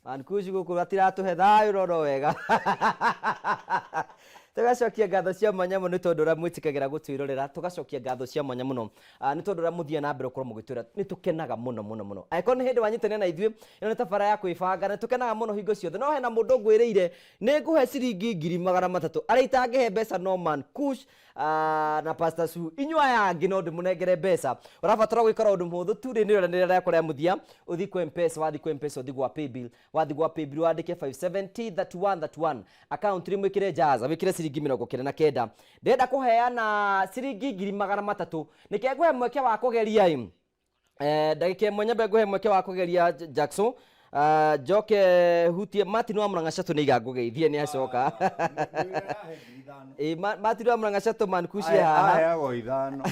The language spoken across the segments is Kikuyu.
Mankuci gũkũ atiratũhe thayũ no no wega. Tũgacokia ngatho cia mwanya mũno nĩ tondũ ũrĩa mwĩtĩkagĩra gũtwĩrorera, tũgacokia ngatho cia mwanya mũno ah, nĩ tondũ ũrĩa mũthiaga na mbere gũkorwo mũgĩtwĩra nĩ tũkenaga mũno mũno mũno. Angĩkorwo nĩ hĩndĩ wanyitania na ithuĩ, ĩno nĩ tabara ya kwĩbanga, nĩ tũkenaga mũno hingo ciothe. No hena mũndũ ngwĩrĩire nĩ ngũhe ciringi 300,000 arĩa itangĩhe mbeca no Man Kush ah, na Pastor Sue. Inyuĩ aya angĩ no ndĩmũnengere mbeca. Ũrabatara gwĩka ũndũ mũhũthũ tu rĩ nĩ rĩrĩa rĩakwa rĩa mũthia, ũthiĩ kwa M-Pesa, wathiĩ kwa M-Pesa ũthiĩ gwa Paybill, wathiĩ gwa Paybill wandĩke 570 31 31 account rĩ mwĩkĩre jaza wĩkĩre ciringi 99. Ndĩrenda kũheana ciringi 300,000 nĩke ngũhe mweke wa kũgeria ĩ. Eh, ndagĩka ĩmwe nyambe ngũhe mweke wa kũgeria Jackson. Ah, njoke hutie Martin wa Murang'a Chateau nĩ iga ngũgeithie nĩ acoka. Ĩ, Martin wa Murang'a Chateau man kucie haha. Aheagwo ithano.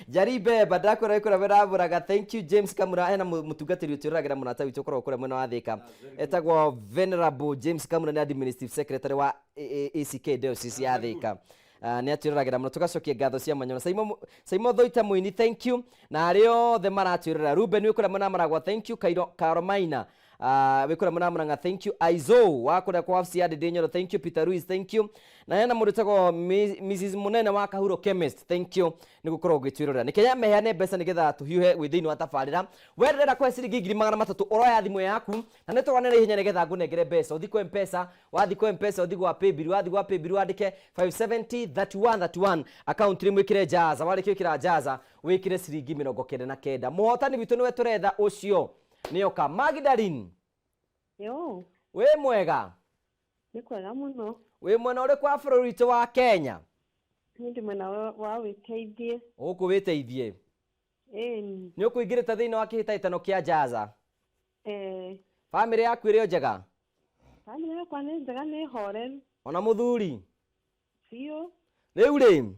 Njari Beba ndakwĩra wĩ kũrĩa mwena wa Murang'a. Thank you James Kamura hena mũtungatĩri ũtwĩroragĩra mũrata witũ ũkoragwo kũrĩa mwena wa Thĩka etagwo Venerable James Kamura nĩ administrative secretary wa ACK Diocese ya Thĩka. Ah, nĩ atwĩroragĩra mũno tũgacokia ngatho cia mwanya mũno. Saimo Saimo Thoita Mũini thank you na arĩa othe maratwĩrorera Ruben wĩ kũrĩa mwena wa Maragwa thank you Kairo Karomaina Uh, wĩ kũrĩa mwena wa Murang'a thank you Aizo wa kũrĩa kwa wabici ya Ndĩndĩ Nyoro thank you Peter Ruiz thank you na hena mũndũ wĩtagwo Mrs Mũnene wa Kahuro Chemist thank you nĩ gũkorwo ũgĩtwĩrorera nĩ kenya meheane mbeca nĩgetha tũhiũhe wĩ thĩinĩ wa tabarĩra we ndĩrenda kũhe ciringi 300,000 ũroya thimũ yaku na nĩ tũrwane na ihenya nĩgetha ngũnengere mbeca ũthiĩ kwa M-Pesa wathiĩ kwa M-Pesa ũthiĩ gwa Paybill wathiĩ gwa Paybill wandĩke 570 31 31 account rĩ mwĩkĩre jaza warĩkia gwĩkĩra jaza wĩkĩre ciringi 99 mũhotani witũ nĩwe tũretha ũcio nĩoka Magdalene Yo, wĩ mwega nĩ kwega mũno. wĩ mwena ũrĩkũ wa bũrũri witũ wa Kenya Niĩ ndĩ mwena wa wĩteithie. gũkũ wĩteithie Ĩni. nĩ ũkũingĩrĩte thĩinĩ wa kĩhĩtahĩtano kĩa jaza Eh, bamĩrĩ yaku ĩrĩ o njega bamĩrĩ yakwa nĩ njega nĩ horeru ona mũthuri biũ. Rĩu rĩ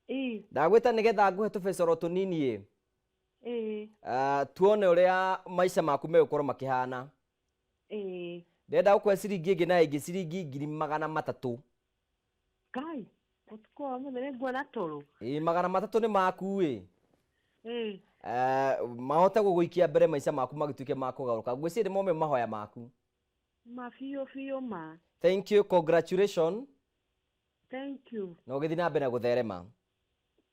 Ĩ, ndagwĩta nĩgetha ngũhe tũbecoro tũnini ĩ ĩ, Ah, tuone ũrĩa maica maku megũkorwo makĩhana ĩ. Ndĩrenda gũkũhe ciringi ĩngĩ na ĩngĩ ciringi 300,000 Ngai, ũtukũ wa ũmũthĩ nĩ nguona toro. Ĩ 300 nĩ maku ĩ Ĩ, Eh, mahote gũgũikia mbere maica maku magĩtuĩke ma kũgarũka ngwĩciria nĩ mome mahoya maku ma biũ biũ ma. Thank you congratulations Thank you. Na ũgĩthiĩ na mbere gũtherema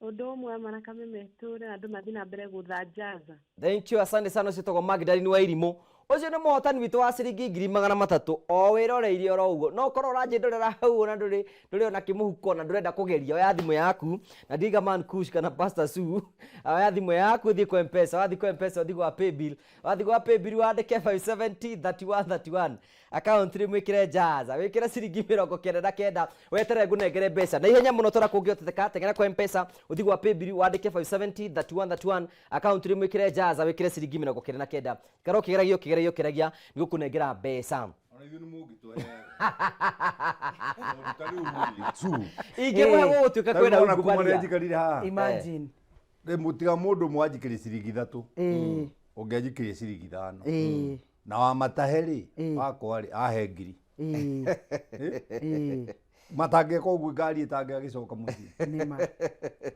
Ũndũ ũmwe maraka metũre na andũ mathiĩ na mbere gũthanjaza. Thank you asante sana ũcio tagwo Magdalene wa Irimũ ũcio nĩ mũhotani witũ wa ciringi 300,000 o wĩroreirie oro ũguo no ũkorwo ũranjĩndorera hau ona ndũrĩ ndũrĩ ona kĩmũhuko na ndũrenda kũgeria oya thimũ yaku na ndiga Man Kush kana Pastor Sue oya thimũ yaku ũthiĩ kwa M-Pesa wathiĩ kwa M-Pesa ũthiĩ gwa Paybill wathiĩ gwa Paybill wandĩke 570 31 31 account rĩ mwĩkĩre jaza wĩkĩre ciringi 99 weterere ngũnengere mbeca na ihenya mũno tora kũngĩhoteteka teng'era kwa M-Pesa ũthiĩ gwa Paybill wandĩke 570 31 31 account rĩ mwĩkĩre jaza wĩkĩre ciringi 99 ikara ũkĩgeragia ũkĩgeragia ũkĩgeragia nĩ gũkũnengera mbeca Ona ithuĩ nĩ mũngĩtũheaga. Tondũ ta rĩu rĩ, Sue, ingĩmũhe gũgũtuĩka ta rĩu kwĩna wona kuma rĩrĩa ungumania njikarire haha Imagine. Rĩ, mũtiga mũndũ ũmwe anjikĩrie ciringi ithatũ Ĩĩ. ũngĩ anjikĩrie ciringi ithano Ĩĩ. na wa matahe rĩ Ĩĩ. wakwa rĩ ahe ngiri Ĩĩ. Ĩĩ. Matangĩka ũguo ngari ĩtangĩagĩcoka mũciĩ Nĩ ma.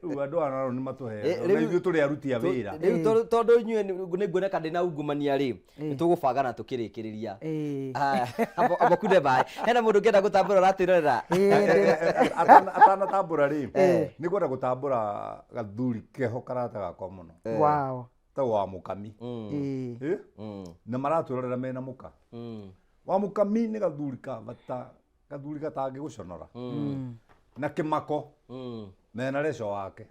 Rĩu andũ aya nao nĩ matũheaga Eh, na rĩu- ithuĩ tũrĩ aruti a wĩra Rĩu tondũ inyuĩ nĩ nguoneka ndĩna ungumania rĩ nĩ tũgũbanga na tũkĩrĩkĩrĩria Ĩĩ. Amba kunde maĩ hena mũndũ ũngĩenda gũtambũra ũratwĩrorera Ĩĩ, Atanatambũra rĩ nĩ ngwenda gũtambũra gathuri keho karata gakwa mũno ta wa mũkami Ĩĩ. Eh? Na maratwĩrorera mena mũka wa mũkami nĩ gathuri ka bata gathuri gatangĩgũconora na kĩmako mena reco wake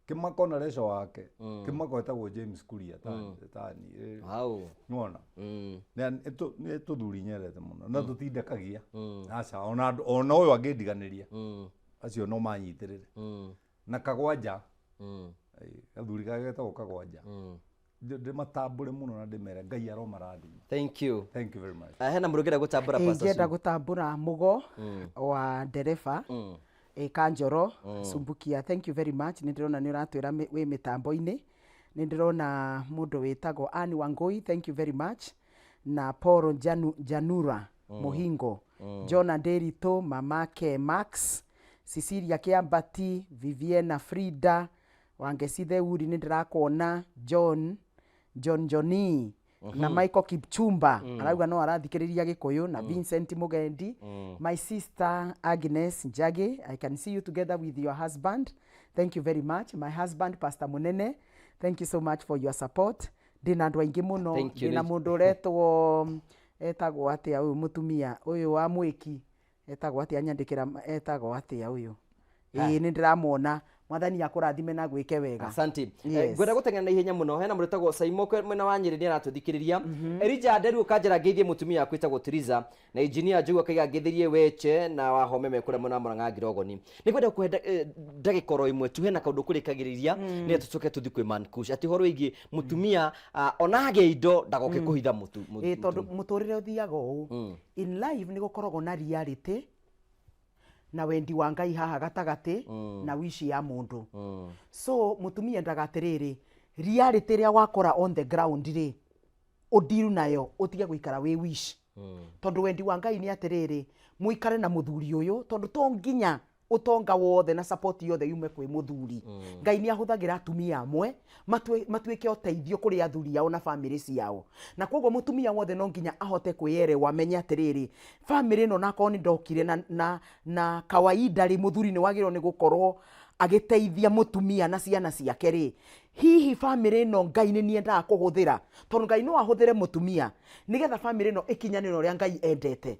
kĩmako na reco wake kĩmako etagwo James Kuria tani eh, hau nĩwona nĩ tũthuri nyendete mũno na tũtindekagia aca ona ona ũyũ angĩndiganĩria acio no manyitĩrĩre na kagwanja eh, gathuri gake getagwo kagwanja ndĩmatambũre mũno na ndĩmere Ngai aromarathima Thank you. Thank you very much. Ah, hena mũndũ ũngĩenda gũtambũra Pastor Ingĩenda Sue? gũtambũra mũgo wa ndereba ĩ Kanjoro Sumbukia thank you very much nĩ ndĩrona nĩ ũratwĩra wĩ mĩtambo-inĩ nĩ ndĩrona mũndũ wĩtagwo Anne Wangui thank you very much na Paul Janura Mũhingo John Nderitu mamake Max Cecilia Kĩambati Viviana Frida Wangeci Theuri nĩ ndĩrakuona John John Johnny na Michael Kipchumba arauga no arathikĩrĩria Gĩkũyũ, na Vincent Mugendi, my sister Agnes Njagi, I can see you together with your husband, thank you very much. My husband Pastor Munene, thank you so much for your support. Ndĩna andũ aingĩ mũno. Thank you. Ndĩna mũndũ ũretwo, etagwo atĩa ũyũ, mũtumia ũyũ wa mwĩki etagwo atĩa, nyandĩkĩra etagwo atĩa ũyũ. Ĩĩ, nĩ ndĩramuona. Mwathani akũrathime na gwĩke wega. Asante. Yes. Ngwenda gũteng'era na ihenya mũno. Hena mũndũ ũtagwo Saimo mwena wa Nyĩrĩ, nĩ aratũthikĩrĩria. Elija Nderu ũkanjĩra ngeithie mũtumia waku ĩtagwo Theresa, na engineer Njogu akaiga ngeithĩrie Weche na Wahome me kũrĩa mwena wa Murang'a Ngirogoni. Nĩ ngwenda kũhe ndagĩka oro ĩmwe tu, hena kaũndũ kũrĩkagĩrĩria nĩgetha tũcoke tũthiĩ kwĩ Mankush, atĩ ũhoro wĩgiĩ mũtumia, ona agĩa indo ndagoke kũhitha mũtu Ĩ, tondũ mũtũrĩre ũthiaga ũũ, in life nĩ gũkoragwo na reality na wendi wa Ngai haha gatagatĩ na wishi ya mũndũ. So mũtumia endaga atĩrĩrĩ, reality ĩrĩa wakora on the ground rĩ, ũndiru nayo, ũtige gũikara wĩ wish, tondũ wendi wa Ngai nĩ atĩrĩrĩ, mũikare na mũthuri ũyũ, tondũ to nginya ũtonga wothe na support yothe yume kwĩ mũthuri. Ngai nĩ ahũthagĩra atumia amwe matuĩke ũteithio kũrĩ athuri ao na bamĩrĩ ciao, na koguo mũtumia wothe no nginya ahote kwĩerewa, amenye atĩrĩrĩ, bamĩrĩ ĩno nakorwo nĩ ndokire na kawaida rĩ, mũthuri nĩ wagĩrĩirwo nĩ gũkorwo agĩteithia mũtumia na ciana ciake rĩ, hihi bamĩrĩ ĩno Ngai nĩ niendaga kũhũthĩra, tondũ Ngai no ahũthĩre mũtumia nĩgetha bamĩrĩ ĩno ĩkinyanĩre ũrĩa Ngai endete.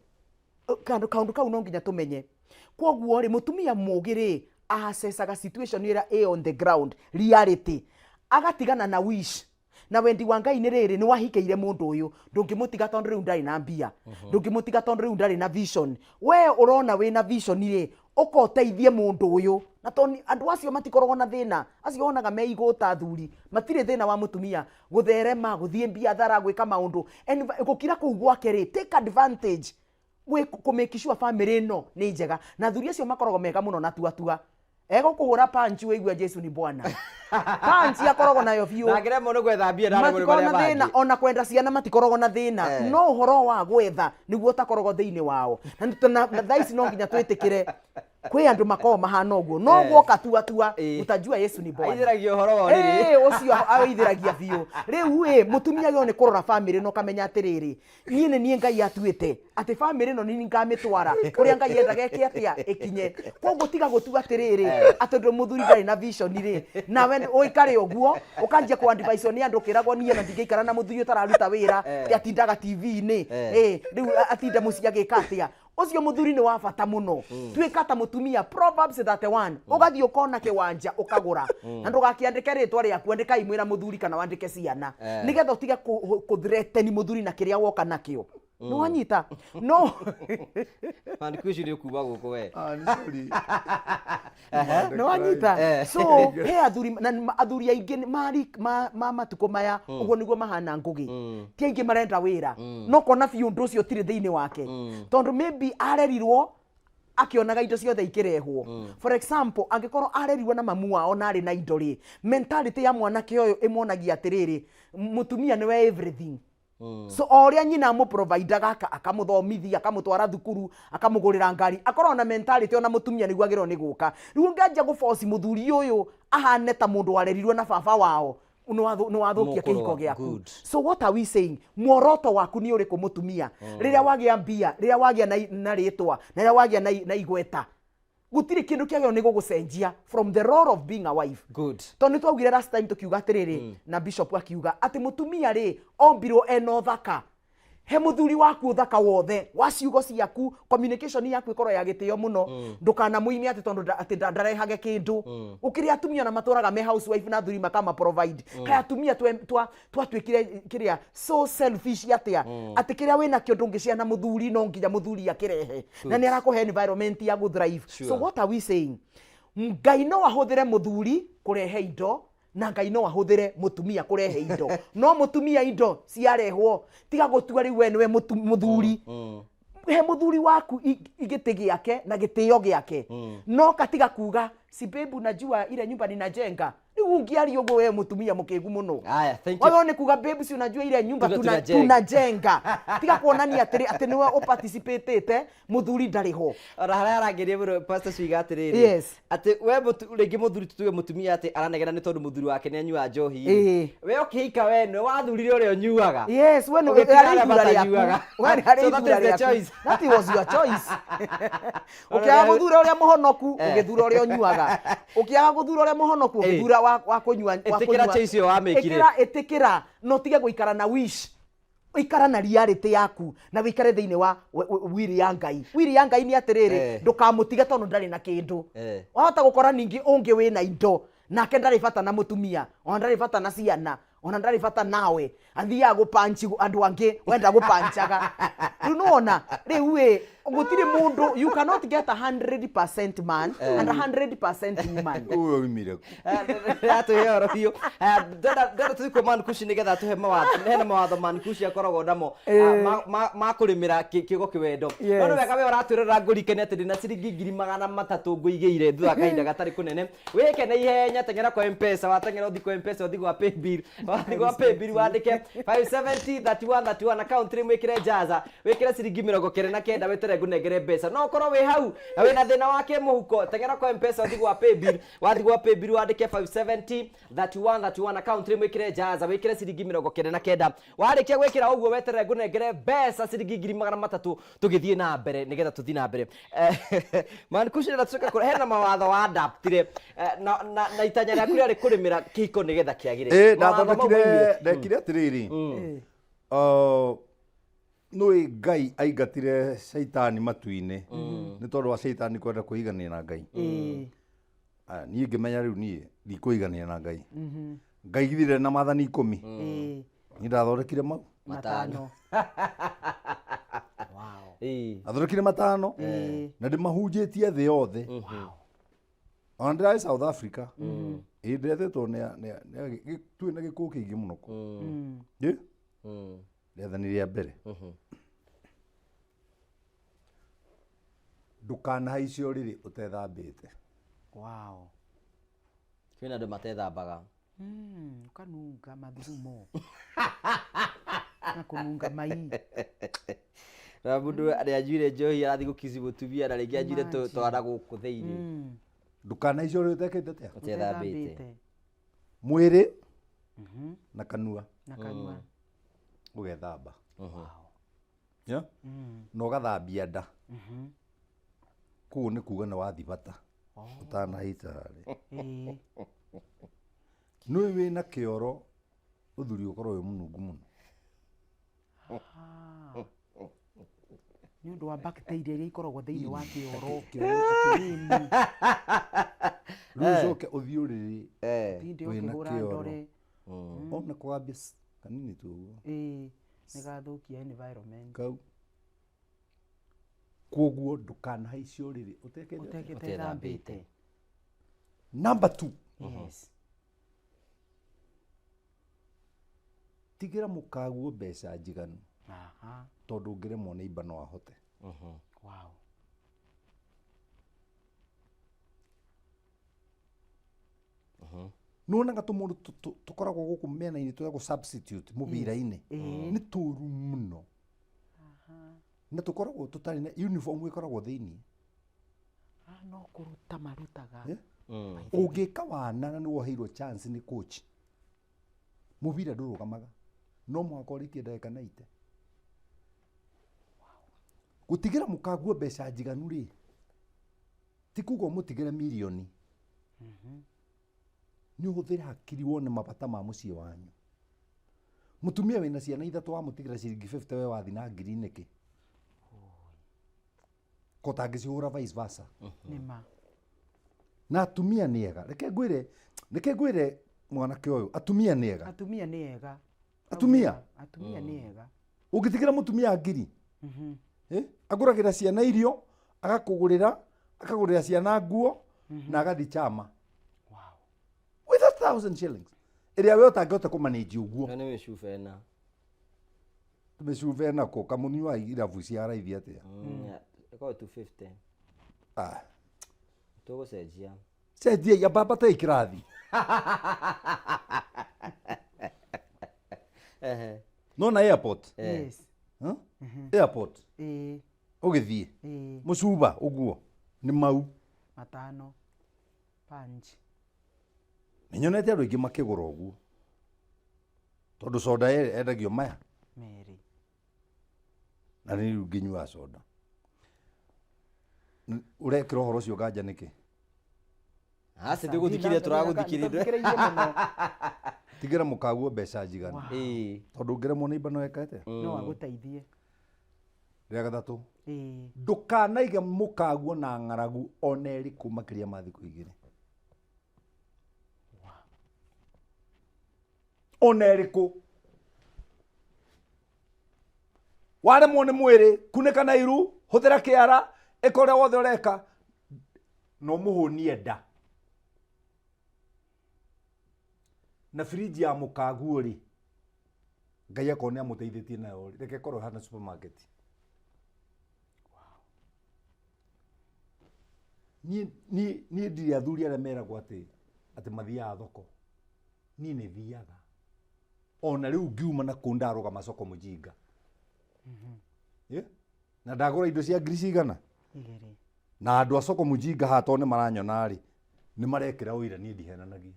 Kaũndũ kau no nginya tũmenye. Koguo rĩ, mũtumia mũgĩ rĩ, acecaga situation ĩrĩa ĩ on the ground, reality, agatigana na wish na wendi wa Ngai. Nĩ rĩrĩ, nĩ wahikĩire mũndũ ũyũ, ndũngĩmũtiga tondũ rĩu ndarĩ na mbia, ndũngĩmũtiga tondũ rĩu ndarĩ na vision. We ũrona wĩna vision rĩ, ũka ũteithie mũndũ ũyũ, na tondũ andũ acio matikoragwo na thĩna, acio wonaga me igũta athuri matirĩ thĩna wa mũtumia gũtherema, gũthiĩ biathara, gwĩka maũndũ. And gũkira kũu gwake rĩ, take advantage kũ make sure family ĩno nĩ njega, na athuri acio makoragwo mega mũno na tuatua egũkũhũra punch wĩigua Jesu ni Bwana. Punch akoragwo nayo biũ. Na angĩremwo nĩ gwetha mbia, ndaremwo nĩ Matikoragwo marĩa na thĩna. mangĩ. Ona kwenda ciana matikoragwo na thĩna. No ũhoro wa gwetha nĩguo ũtakoragwo thĩinĩ wao, na thaa ici no nginya twĩtĩkĩre kwĩ andũ makoragwo mahana ũguo, no guoka tua tua utajua Yesu ni Bwana. Aithĩragia ũhoro wa ũrĩrĩ. Ĩĩ, ũcio awĩithĩragia biũ. Rĩu ĩ, mũtumia agĩrĩirwo nĩ kũrora bamĩrĩ na ũkamenya atĩrĩrĩ, niĩ nĩ niĩ Ngai atuĩte atĩ bamĩrĩ ĩno nĩ ngamĩtwara kũrĩa Ngai endaga ĩke atĩa ĩkinye. Koguo tiga gũtua atĩrĩrĩ, atĩ ũndũ mũthuri ndarĩ na vision rĩ, nawe ũikare ũguo ũkanjia kũ advise nĩ andũ, ũkĩragwo niĩ na ndingĩikara na mũthuri ũtararuta wĩra, atindaga TV-inĩ. Ĩ, rĩu atinda mũciĩ agĩka atĩa? Ũcio mũthuri nĩ wa bata mũno. Tuĩka ta mũtumia Proverbs 31, ũgathiĩ ũkona kĩwanja ũkagũra, na ndũgakĩandĩke rĩtwa rĩaku, andĩkai mwĩra mũthuri kana wandĩke ciana, nĩgetha ũtige kũ threaten mũthuri na kĩrĩa woka nakĩo. Nĩ wanyita no? Mankush, nĩ ũkuma gũkũ we. Ah, nĩ sorry. Nĩ wanyita? So he athuri na athuri aingĩ nĩ ma matukũ maya ũguo nĩguo mahana. Ngũgĩ ti aingĩ marenda wĩra, no kona biũ ũndũ ũcio ũtirĩ thĩinĩ wake, tondũ maybe arerirwo akĩonaga indo ciothe ikĩrehwo. For example, angĩkorwo arerirwo na mamu wao na arĩ na indo rĩ, mentality ya mwanake ũyũ ĩmuonagia atĩrĩrĩ, mũtumia nĩwe everything. So o ũrĩa nyina amũprovidaga, akamũthomithia, akamũtwara thukuru, akamũgũrĩra ngari, akorwo na mentality ona mũtumia nĩguo agĩrĩirwo nĩ gũka. Rĩu ũngĩanjia gũboci mũthuri ũyũ ahane ta mũndũ warerirwo na baba wao, nĩ wathũkia kĩhiko Mũkũrũa, gĩaku. Good. So what are we saying? Muoroto waku nĩ ũrĩkũ, mũtumia? Rĩrĩa wagĩa mbia, rĩrĩa wagĩa na rĩtwa, na rĩrĩa wagĩa na igweta, gũtirĩ kĩndũ kĩagĩrĩirwo nĩ gũgũcenjia from the role of being a wife. Good. Tondũ nĩ twaugire last time, tũkiuga atĩrĩrĩ, na bishop akiuga atĩ mũtumia rĩ, ombirwo ena ũthaka. He mũthuri waku ũthaka wothe wa ciugo ciaku, communication yaku ĩkorwo ya gĩtĩo mũno. Ndũkanamũime atĩ tondũ atĩ ndarehage kĩndũ. Gũkĩrĩ atumia na matũraga me housewife na athuri makama provide. Kaĩ atumia twatuĩkire kĩrĩa so selfish atĩa, atĩ kĩrĩa wĩnakĩo ndũngĩciana mũthuri, no nginya mũthuri akĩrehe na nĩ arakũhe environment ya gũthrive? So what are we saying? Ngai no ahũthĩre mũthuri kũrehe indo, na Ngai no ahũthĩre mũtumia kũrehe indo, no mũtumia indo ciarehwo, tiga gũtua rĩu we nĩwe mũthuri. He mũthuri waku gĩtĩ gĩake na gĩtĩo gĩake, no katiga kuga, "Si babe, unajua ile nyumba ninajenga." Rĩu ũngĩaria ũguo we mũtumia mũkĩgu mũno. Aya, thank you. Wewe nĩ kuga babe, si unajua ile nyumba Tunajenga. tunajenga. Tiga kuonania atĩrĩ atĩ nĩwe ũparticipatĩte, mũthuri ndarĩ ho. Ona harĩa arangeria mũno Pastor Ciga atĩrĩrĩ, Yes. atĩ we rĩngĩ mũthuri, tuge mũtumia atĩ aranegena nĩ tondũ mũthuri wake nĩ anyuaga njohi. Ĩĩ. We ũkĩhika we nĩwe wathurire ũrĩa ũnyuaga. Yes, we nĩ Ũgĩtiga harĩ arĩa ithura rĩaku. matanyuaga. We nĩ harĩ So that ithura is the rĩaku. choice. That was your choice. Ona Ũkĩaga gũthura ũrĩa mũhonoku, Eh. ũgĩthura ũrĩa ũnyuaga. Ũkĩaga gũthura ũrĩa mũhonoku, Eh. ũgĩthura wa kũnyua wa Ĩtĩkĩra kũnyua. choice ĩyo wamĩkire. Ĩkĩra, ĩtĩkĩra na ũtige gũikara na wish. Ikara na reality yaku na wĩikare thĩinĩ wa wiri ya Ngai. Wiri ya Ngai nĩ atĩrĩrĩ, ndũkamũtige tondũ ndarĩ na kĩndũ. Wahota gũkora ningĩ ũngĩ wĩna indo nake ndarĩ bata na mũtumia, ona ndarĩ bata na ciana, ona ndarĩ bata nawe, athiaga gũpanchi andũ angĩ wenda gũpanchaga. Rĩu nĩwona rĩu ĩ gũtirĩ mũndũ, you cannot get 100% man and 100% woman. Ũyũ oimire kũ? Atũhe ũhoro biũ. Ndenda tũthiĩ kwa Man Kushi nĩgetha atũhe mawatho, hena mawatho Man Kushi akoragwo namo ma kũrĩmĩra kĩgo kĩwendo. Yes. No nĩ wega we ũratwĩrora, ngũrikane atĩ ndĩna ciringi 300,000 ngũigĩire thutha wa kahinda gatarĩ kũnene. Wĩke na ihenya, teng'era kwa M-Pesa, wateng'era ũthiĩ kwa M-Pesa, ũthiĩ gwa Paybill, wathiĩ gwa Paybill wandĩke 570 31 31 account rĩmwe, wĩkĩre jaza, wĩkĩre ciringi 99, weterere ngũnengere mbeca. No ũkorwo wĩ hau na wĩna thĩna wa kĩmũhuko, teng'era kwa M-Pesa, ũthiĩ gwa Paybill, wathiĩ gwa Paybill wandĩke 570 31 31 account rĩmwe, wĩkĩre jaza, wĩkĩre ciringi 99. Warĩkia gwĩkĩra ũguo, weterere ngũnengere mbeca ciringi 300,000, tũgĩthiĩ na mbere nĩgetha tũthiĩ na mbere. Man Kushi, nĩgetha tũcoke hena mawatho wa adaptire na itanya rĩaku rĩarĩ kũrĩmĩra kĩhiko nĩgetha kĩagĩre. Ĩ, Mawatho mau ndathondekire moimire. Ndekire atĩrĩrĩ, nĩũĩ Ngai aingatire caitani matu-inĩ nĩ tondũ wa caitani kwenda kwĩigania na Ngai. Aya, niĩ ngĩmenya rĩu niĩ ndikwĩigania na Ngai. Ngai githire na maathani 10. Niĩ ndathondekire mau 5. Wow. Ndathondekire 5 na ndĩmahunjĩtie thĩ yothe. Ona ndĩrarĩ South Africa, ĩ ndethetwo twĩ na gĩkũũ kĩingĩ mũno kũu. Ĩ? Rĩathani rĩa mbere, ndũkanahaice ũrĩrĩ ũtethambĩte. Wow. Kwĩna andũ matethambaga. Ũkanunga mathugumo na kũnunga mai. Na mũndũ arĩa anyuire njohi arathiĩ gũkici mũtumia na rĩngĩ anyuire Imagine. twana gũkũ thĩinĩ. Ndũkanahaice ũrĩrĩ ũtekĩte atĩa? Ũtethambĩte. Mwĩrĩ na kanua. Na kanua. Ũgethamba. Yeah? Na ũgathambia nda. Kũu nĩ kuga nĩ wathi bata ũtanahaica harĩa. Nĩũĩ wĩna kĩoro ũthuri ũkorwo wĩ mũnungu mũno. Nĩ ũndũ wa bacteria iria ikoragwo thĩinĩ wa kĩoro. Rĩu ũcoke ũthiĩ ũrĩrĩ Tinde wĩna ũkĩhũra kĩoro. ndore. Ona kũgambia kanini tu ũguo. Ĩĩ, nĩgathũkia environment. Kau koguo ndũkanahaice ũrĩrĩ ũtekĩte Ũtekĩte Ũtethambĩte. thambĩte. Number 2. Yes. Tigĩra mũkaguo mbeca njiganu. Tondũ ũngĩremwo nĩ imba no ahote. Wow. Nĩwonaga tũmũndũ tũkoragwo gũkũ mĩena-inĩ twĩtagwo substitute mũbira-inĩ, nĩ tũru mũno na tũkoragwo tũtarĩ na uniform ĩkoragwo thĩinĩ. Ah, no kũruta marutaga. Ũngĩka wana na nĩwoheirwo chance nĩ coach, mũbira ndũrũgamaga, no mũhaka ũrĩkie ndagĩka 90. Gũtigĩra mũkaguo mbeca njiganu rĩ, ti kuga ũmũtigĩre mirioni. Nĩ ũhũthĩre hakiri wone mabata ma mũciĩ wanyu. Mũtumia wĩna ciana 3 wamũtigĩra ciringi 50, we wathi na ngiri nĩkĩ? Ko ũtangĩcihũra vice versa. Nĩma. Na atumia nĩ ega, reke ngwĩre mwanake ũyũ, atumia nĩ ega. Atumia nĩ ega. Atumia? Atumia nĩ ega. Ũngĩtigĩra mũtumia ngiri, agũragĩra ciana irio, agakũgũrĩra, akagũrĩra ciana nguo, na agathiĩ chama. Wow. With 1,000 shillings. Ĩrĩa we ũtangĩhota kũmanage ũguo. Na nĩ mĩcuba ĩna. Mĩcuba ĩna kũ? Kamũnyua irabu cia raithi atĩa? Ĩkorwo 250. Ah. Tũgũcenjia. Cenjia, ambata kĩrathi. Ehe. Nona airport. Yes. Huh? Airport. Ĩĩ. Ũgĩthiĩ. Ĩĩ. Mũcuba ũguo nĩ mau. Matano. Punch. Nĩnyonete andũ aingĩ makĩgũra ũguo. Tondũ soda endagio maya. Merĩ. Na nĩ rĩu ngĩnyuaga soda. Ũrekĩra ũhoro ũcio nganja nĩkĩ? Aca tũgũthikirie tũragũthikirie. Tũthikĩrĩirie mũno. Tigĩra mũkaguo mbeca njiganu. Ĩĩ. Tondũ ũngĩremwo nĩ imba no eka atĩa? No agũteithie. Rĩa gatatũ. Ĩĩ. Ndũkanaige mũkaguo na ng'aragu ona ĩrĩkũ makĩria ma thikũ igĩrĩ. Ona ĩrĩkũ. Waremwo nĩ mwĩrĩ, kunĩka na iru, hũthĩra kĩara, ĩka ũrĩa wothe ũreka, na ũmũhũnie nda. Na fridge ya mũkaguo rĩ, Ngai akorwo nĩ amũteithĩtie nayo rĩ, reke ĩkorwo ĩhana supermarket. Niĩ ndirĩ athuri arĩa meragwo atĩ mathiaga thoko. Niĩ nĩ thiaga. Ona rĩu ngiuma na kũu ndarũgama soko mũjinga. Yeah? Na ndagũra indo cia ngiri cigana? Igĩrĩ. Na andũ a soko mũjinga haha tondũ nĩ maranyona rĩ, nĩ marekĩra ũira niĩ ndihenanagia.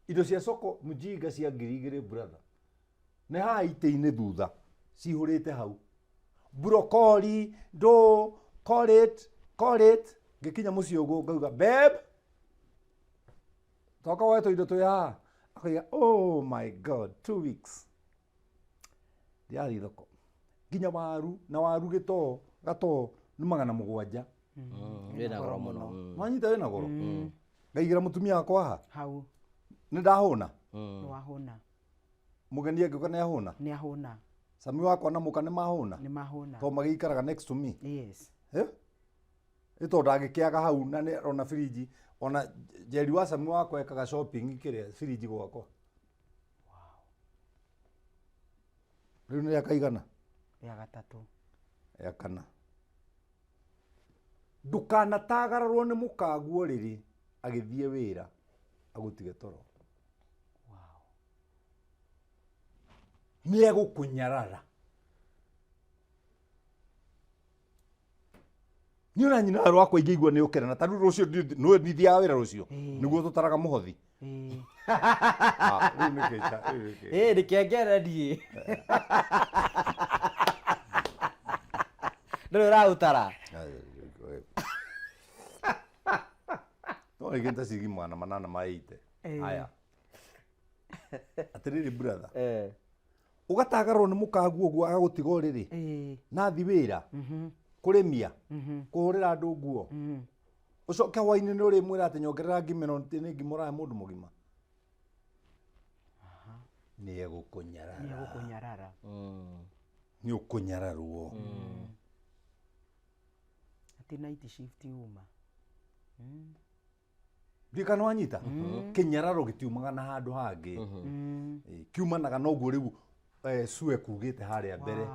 Indo cia soko mũjinga cia ngiri igĩrĩ brother. Nĩ haha itĩ-inĩ thutha cihũrĩte hau. Brokoli, ndũ, call it, call it. Ngĩkinya mũciĩ ũguo ngauga, babe, toka woe tũindo twĩ haha. Akoiga, oh my God, 2 weeks. Ndirathiĩ thoko. Nginya waru, na waru gĩtoo, gatoo nĩ 700. Wĩna goro mũno. Wanyita wĩna goro? Ngaigĩra mũtumia wakwa haha. Hau. Nĩ ndahũna? Nĩ wahũna. Mũgeni angĩũka nĩ ahũna? Nĩ ahũna. Sami wakwa na mũka nĩ mahũna? Nĩ mahũna. Tondũ magĩikaraga next to me. Yes. Eh? Nĩ tondũ ndangĩkĩaga hau na nĩ ona firiji, ona Njeri wa Sami wakwa ekaga shopping kĩrĩa firiji gwakwa. Rĩu nĩ rĩa kaigana? Rĩa gatatũ. Rĩa kana. Ndũkanatagararwo nĩ mũkaguo rĩrĩ agĩthiĩ wĩra agũtige toro. Nĩ egũkũnyarara. Niĩ ona nyina rwakwa ingĩigua nĩ ũkĩra na ta rĩu rũciũ nĩ ndithiaga wĩra rũciũ nĩguo tũtaraga mũhothi. Rĩu nĩ kĩca, rĩu nĩ kĩca. Ĩĩ, reke ndiĩ. Ndũrĩ ũraũtara. No rĩngĩ ta ciringi 800 ma 80. Haya. Atĩrĩrĩ brother. Ũgatagarwo nĩ mũkaguo ũguo agagũtiga ũrĩrĩ. Nathi wĩra. Kũrĩmia. Kũhũrĩra andũ nguo. Ũcoke hwainĩ nĩ ũrĩmwĩra atĩ nyongerera ngima ĩno nĩ ngima ũrahe mũndũ mũgima. Nĩ egũkũnyarara. Nĩ egũkũnyarara. Nĩ ũkũnyararwo. Atĩ night shift uma. Ndiũĩ kana wanyita? Kĩnyararo gĩtiumaga na handũ hangĩ. Kiumanaga na ũguo rĩu Sue kugĩte harĩa mbere.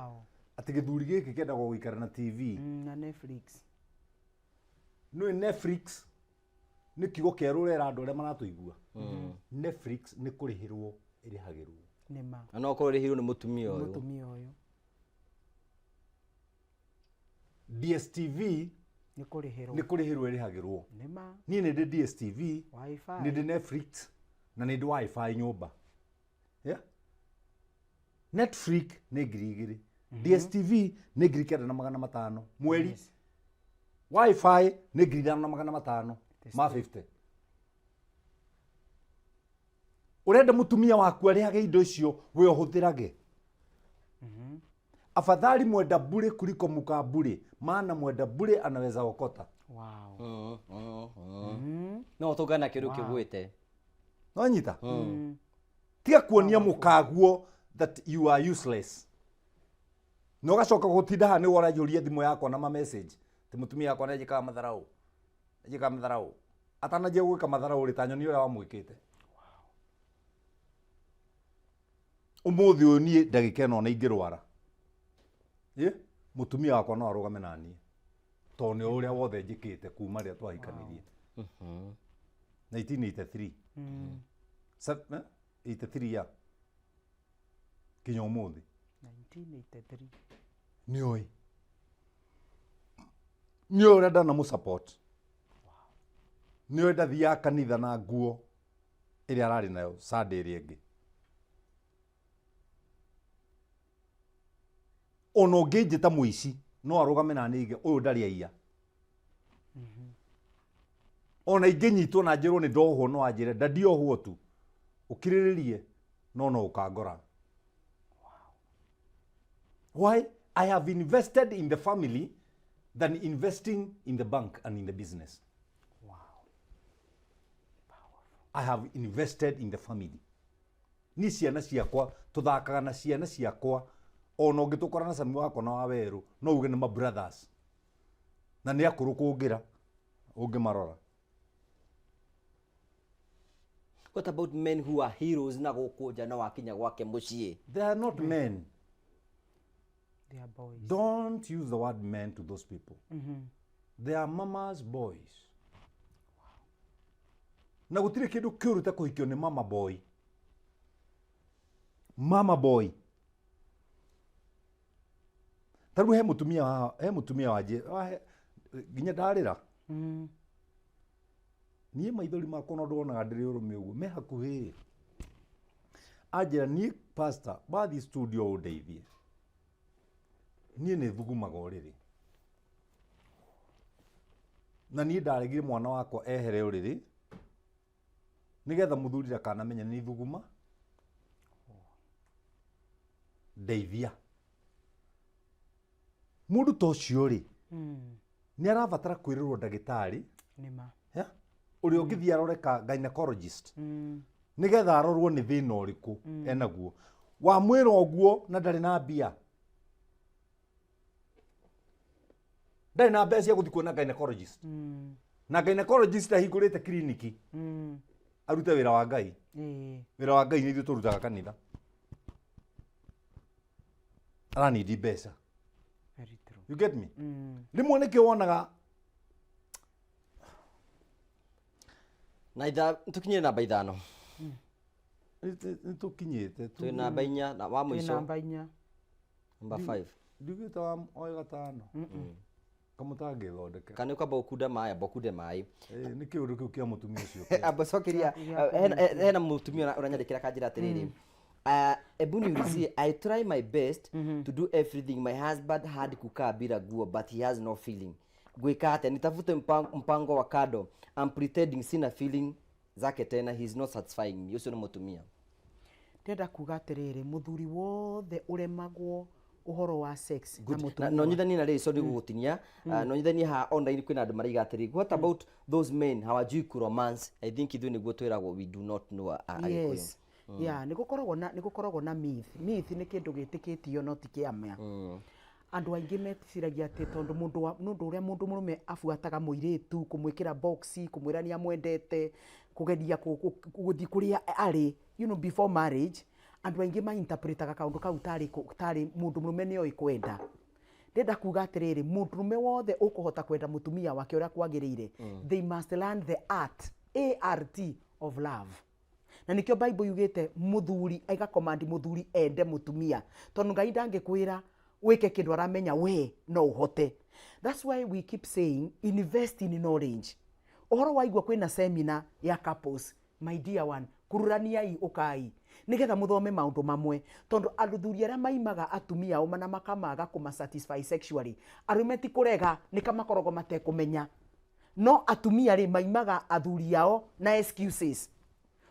Atĩ gĩthuri gĩkĩ kĩendaga gũikara na TV. Na Netflix. Nĩ Netflix nĩ kiugo kĩerũ ũrera andũ arĩa maratũigua. Netflix nĩ kũrĩhĩrwo ĩrĩhagĩrwo. Nĩ ma. Na no ũkorwo ĩrĩhĩirwo nĩ mũtumia ũyũ. Mũtumia ũyũ. DSTV Nĩ kũrĩhĩrwo. Nĩ kũrĩhĩrwo ĩrĩhagĩrwo. Nĩ ma. Niĩ nĩ ndĩ DSTV, Wi-Fi. nĩ ndĩ Netflix na nĩ ndĩ Wi-Fi nyũmba. Yeah? Netflix nĩ 2000. DSTV nĩ 9500 mweri. Wi-Fi nĩ 5500 ma 50. Ũrenda mũtumia waku arĩhage indo icio we ũhũthĩrage. Afadhali mwenda bure kuliko mukabure, maana mwenda bure anaweza okota. Wow. No tũngana kĩndũ kĩgwĩte. No nyita? Tiga kuonia mũkaguo that you are useless. No gacoka gũtinda haha nĩwe ũranjũria thimũ yakwa na ma message. Ti mũtumia wakwa nĩanjĩkaga matharau. Nĩanjĩkaga matharau. Atananjia gwĩka matharau rĩ, ta nyoni ũrĩa wamwĩkĩte. Ũmũthĩ ũyũ niĩ ndagĩka ĩno ona ingĩrwara. Mũtumia wakwa no arũgame na niĩ. Tondũ nĩ ũrĩa wothe njĩkĩte kuma rĩrĩa twahikanirie. 1983. 83 ya kinya ũmũthĩ. 1983. Nĩoĩ, nĩoĩ ũrĩa ndanamũ support, nĩoĩ ndathiaga kanitha na nguo ĩrĩa ararĩ nayo Sunday ĩrĩa ĩngĩ. Ona ũngĩnjĩta mũici, no arũgame na nĩige ũyũ ndarĩ aiya. Ona ingĩnyitwo na njĩrwo nĩ ndohwo, no anjĩre ndandiohwo tu, ũkirĩrĩrie, no ũkangora. Why? I have invested in the family than investing in the bank and in the business. I have invested in the family. Ni ciana ciakwa, tuthakaga na ciana ciakwa. Ona ũngĩtũkora na cami wakwa na wa werũ, no uge nĩ ma brothers na nĩ akũrũ kũngĩra ũngĩmarora. What about men who are heroes na gũkũ nja, no wakinya gwake mũciĩ? They are not men. They are boys. Don't use the word men to those people. They are mama's boys. Na gũtirĩ kĩndũ kĩũru ta kũhikio nĩ mama boy. Mama boy. Ta rĩu he mũtumia he mũtumia wanjĩ nginya ndarĩra. Niĩ maithori makwa no ndonaga ndĩrĩ ũrũme ũguo me hakuhĩ. Anjĩra, "Niĩ pastor, wathiĩ studio ũndeithie. Niĩ nĩ thugumaga ũrĩrĩ. Na niĩ ndaregire mwana wakwa ehere ũrĩrĩ nĩgetha mũthuri ndakanamenye nĩ thuguma. Ndeithia." Mũndũ ta ũcio rĩ, nĩ arabatara kwĩrĩrwo ndagĩtarĩ. Nĩma. Yeah? Ũrĩa ũngĩthiĩ arore ka gynecologist nĩgetha arorwo nĩ thĩna ũrĩkũ enaguo. Wamwĩra ũguo na ndarĩ na mbia, ndarĩ na mbeca cia gũthiĩ kuona gynecologist, na gynecologist ahingũrĩte kiriniki arute wĩra wa Ngai. Wĩra wa Ngai nĩ ithuĩ tũrutaga kanitha. Aranindi mbeca. Very true. You get me? Rĩmwe nĩkĩo wonaga Na itha tukinyire namba 5. Nĩ tũkinyĩte Twĩ namba 4 na wa Twĩ mũico. Namba 4. Namba 5. Ndiugĩte wa oe gatano kamũtangĩthondeka. Kana ũkamba ũkunda maĩ, amba ũkunde maĩ. Nĩ kĩũndũ kĩu kĩa mũtumia ũcio. Amba cokeria. Hena mũtumia ũranyandĩkĩra kanjĩra atĩrĩrĩ, "Ebu niulizie, I try my best to do everything. My husband had kukaa bila nguo, but he has no feeling. Gwĩka atĩa? Nitafute mpango wa kando? I'm pretending sina feeling zake tena. He is not satisfying me." Ũcio nĩ mũtumia. Ndĩrenda kuga atĩrĩrĩ, mũthuri wothe ũremagwo ũhoro wa sex na Good. Na mũtumia no nyithanie na rĩrĩ, sorry gũgũtinia. No nyithanie ha online kwĩna andũ maraiga atĩrĩ, "What about those men hawajui kuromance?" I think ithuĩ nĩguo twĩragwo we do not know Agĩkũyũ. Yes, yeah, nĩ gũkoragwo na myth. Myth nĩ kĩndũ gĩtĩkĩtio no ti kĩa ma. Andũ aingĩ meciragia atĩ tondũ mũndũ wa nĩ ũndũ ũrĩa mũndũ mũrũme abuataga mũirĩtu, kũmwĩkĩra box, kũmwĩra nĩ amwendete, kũgeria gũthiĩ kũrĩa arĩ before marriage, andũ aingĩ mainterpretaga kaũndũ kau tarĩ mũndũ mũrũme nĩ oĩ kwenda. Ndĩrenda kuga atĩrĩrĩ, mũndũrũme wothe ũkũhota kwenda mũtumia wake ũrĩa kwagĩrĩire, they must learn the art, art of love. Na nĩkĩo Bible yugĩte mũthuri ĩgakomandi mũthuri ende mũtumia, tondũ Ngai ndangĩkwĩra wĩke kĩndũ aramenya we no ũhote. That's why we keep saying invest in knowledge. Ũhoro waigua kwĩna seminar ya couples, my dear one, kururaniai, ũkai nĩgetha mũthome maũndũ mamwe, tondũ athuri arĩa maimaga atumia ao na makamaga kũma satisfy sexually, arũme ti kũrega, nĩ kamakoragwo matekũmenya. No atumia rĩ, maimaga athuri ao na excuses.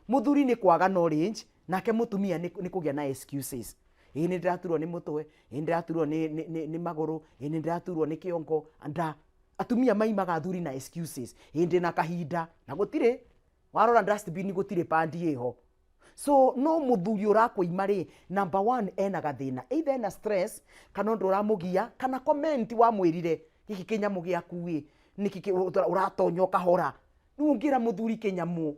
Muthuri nĩ kwaga knowledge, nake mutumia nĩ kũgĩa na excuses. Ĩ nĩ ndĩraturwo nĩ mũtwe, ĩ nĩ ndĩraturwo nĩ magũrũ, ĩ nĩ ndĩraturwo nĩ kĩongo nda. Atumia maimaga athuri na excuses. Ĩ ndĩ na kahinda, na gũtirĩ. Warora dustbin, gũtirĩ pandi ĩho. So no muthuri ũrakũima rĩ, number one ena gathĩna, either ena stress kana ũndũ ũramũgia, kana comment wamwĩrire, "Gĩkĩ kĩnyamũ gĩaku ĩ nĩkĩ ũratonya ũkahora?" Rĩu ũngĩra mũthuri kĩnyamũ,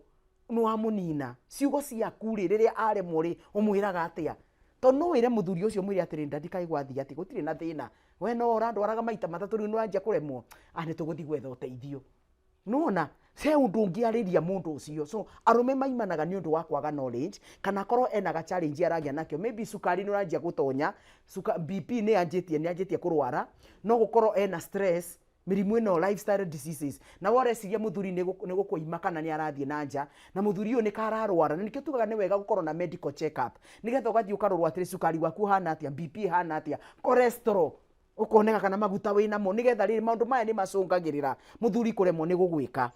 nĩ wamũnina. Ciugo ciaku rĩ, rĩrĩa aremwo rĩ, ũmwĩraga atĩa? Tondũ no wĩre mũthuri ũcio, mwĩre atĩrĩ, "Ndandikaĩ gwathiĩ atĩ gũtirĩ na thĩna, we no ũrandwaraga maita 3, rĩu nĩ wanjia kũremwo, ah, nĩ tũgũthiĩ gwetha ũteithio." Nĩwona? He ũndũ ũngĩarĩria mũndũ ũcio. So arũme maimanaga nĩ ũndũ wa kwaga knowledge, kana akorwo ena ga challenge aragĩa nakĩo, maybe cukari nĩ ũranjia gũtonya BP nĩ anjĩtie kũrwara, no gũkorwo ena stress, mĩrimũ ĩno, lifestyle diseases. Na we ũreciria mũthuri nĩ gũkũima kana nĩ arathiĩ na nja na mũthuri ũyũ nĩ kararwara. Na nĩkĩo tugaga nĩ wega gũkorwo na medical check up, nĩgetha ũgathiĩ ũkarorwo atĩrĩ, cukari waku ũhana atĩa, BP ĩhana atĩa, cholesterol ũkoneka kana maguta wĩnamo, nĩgetha rĩrĩ maũndũ maya nĩ macũngagĩrĩra mũthuri kũremwo nĩ gũgwĩka.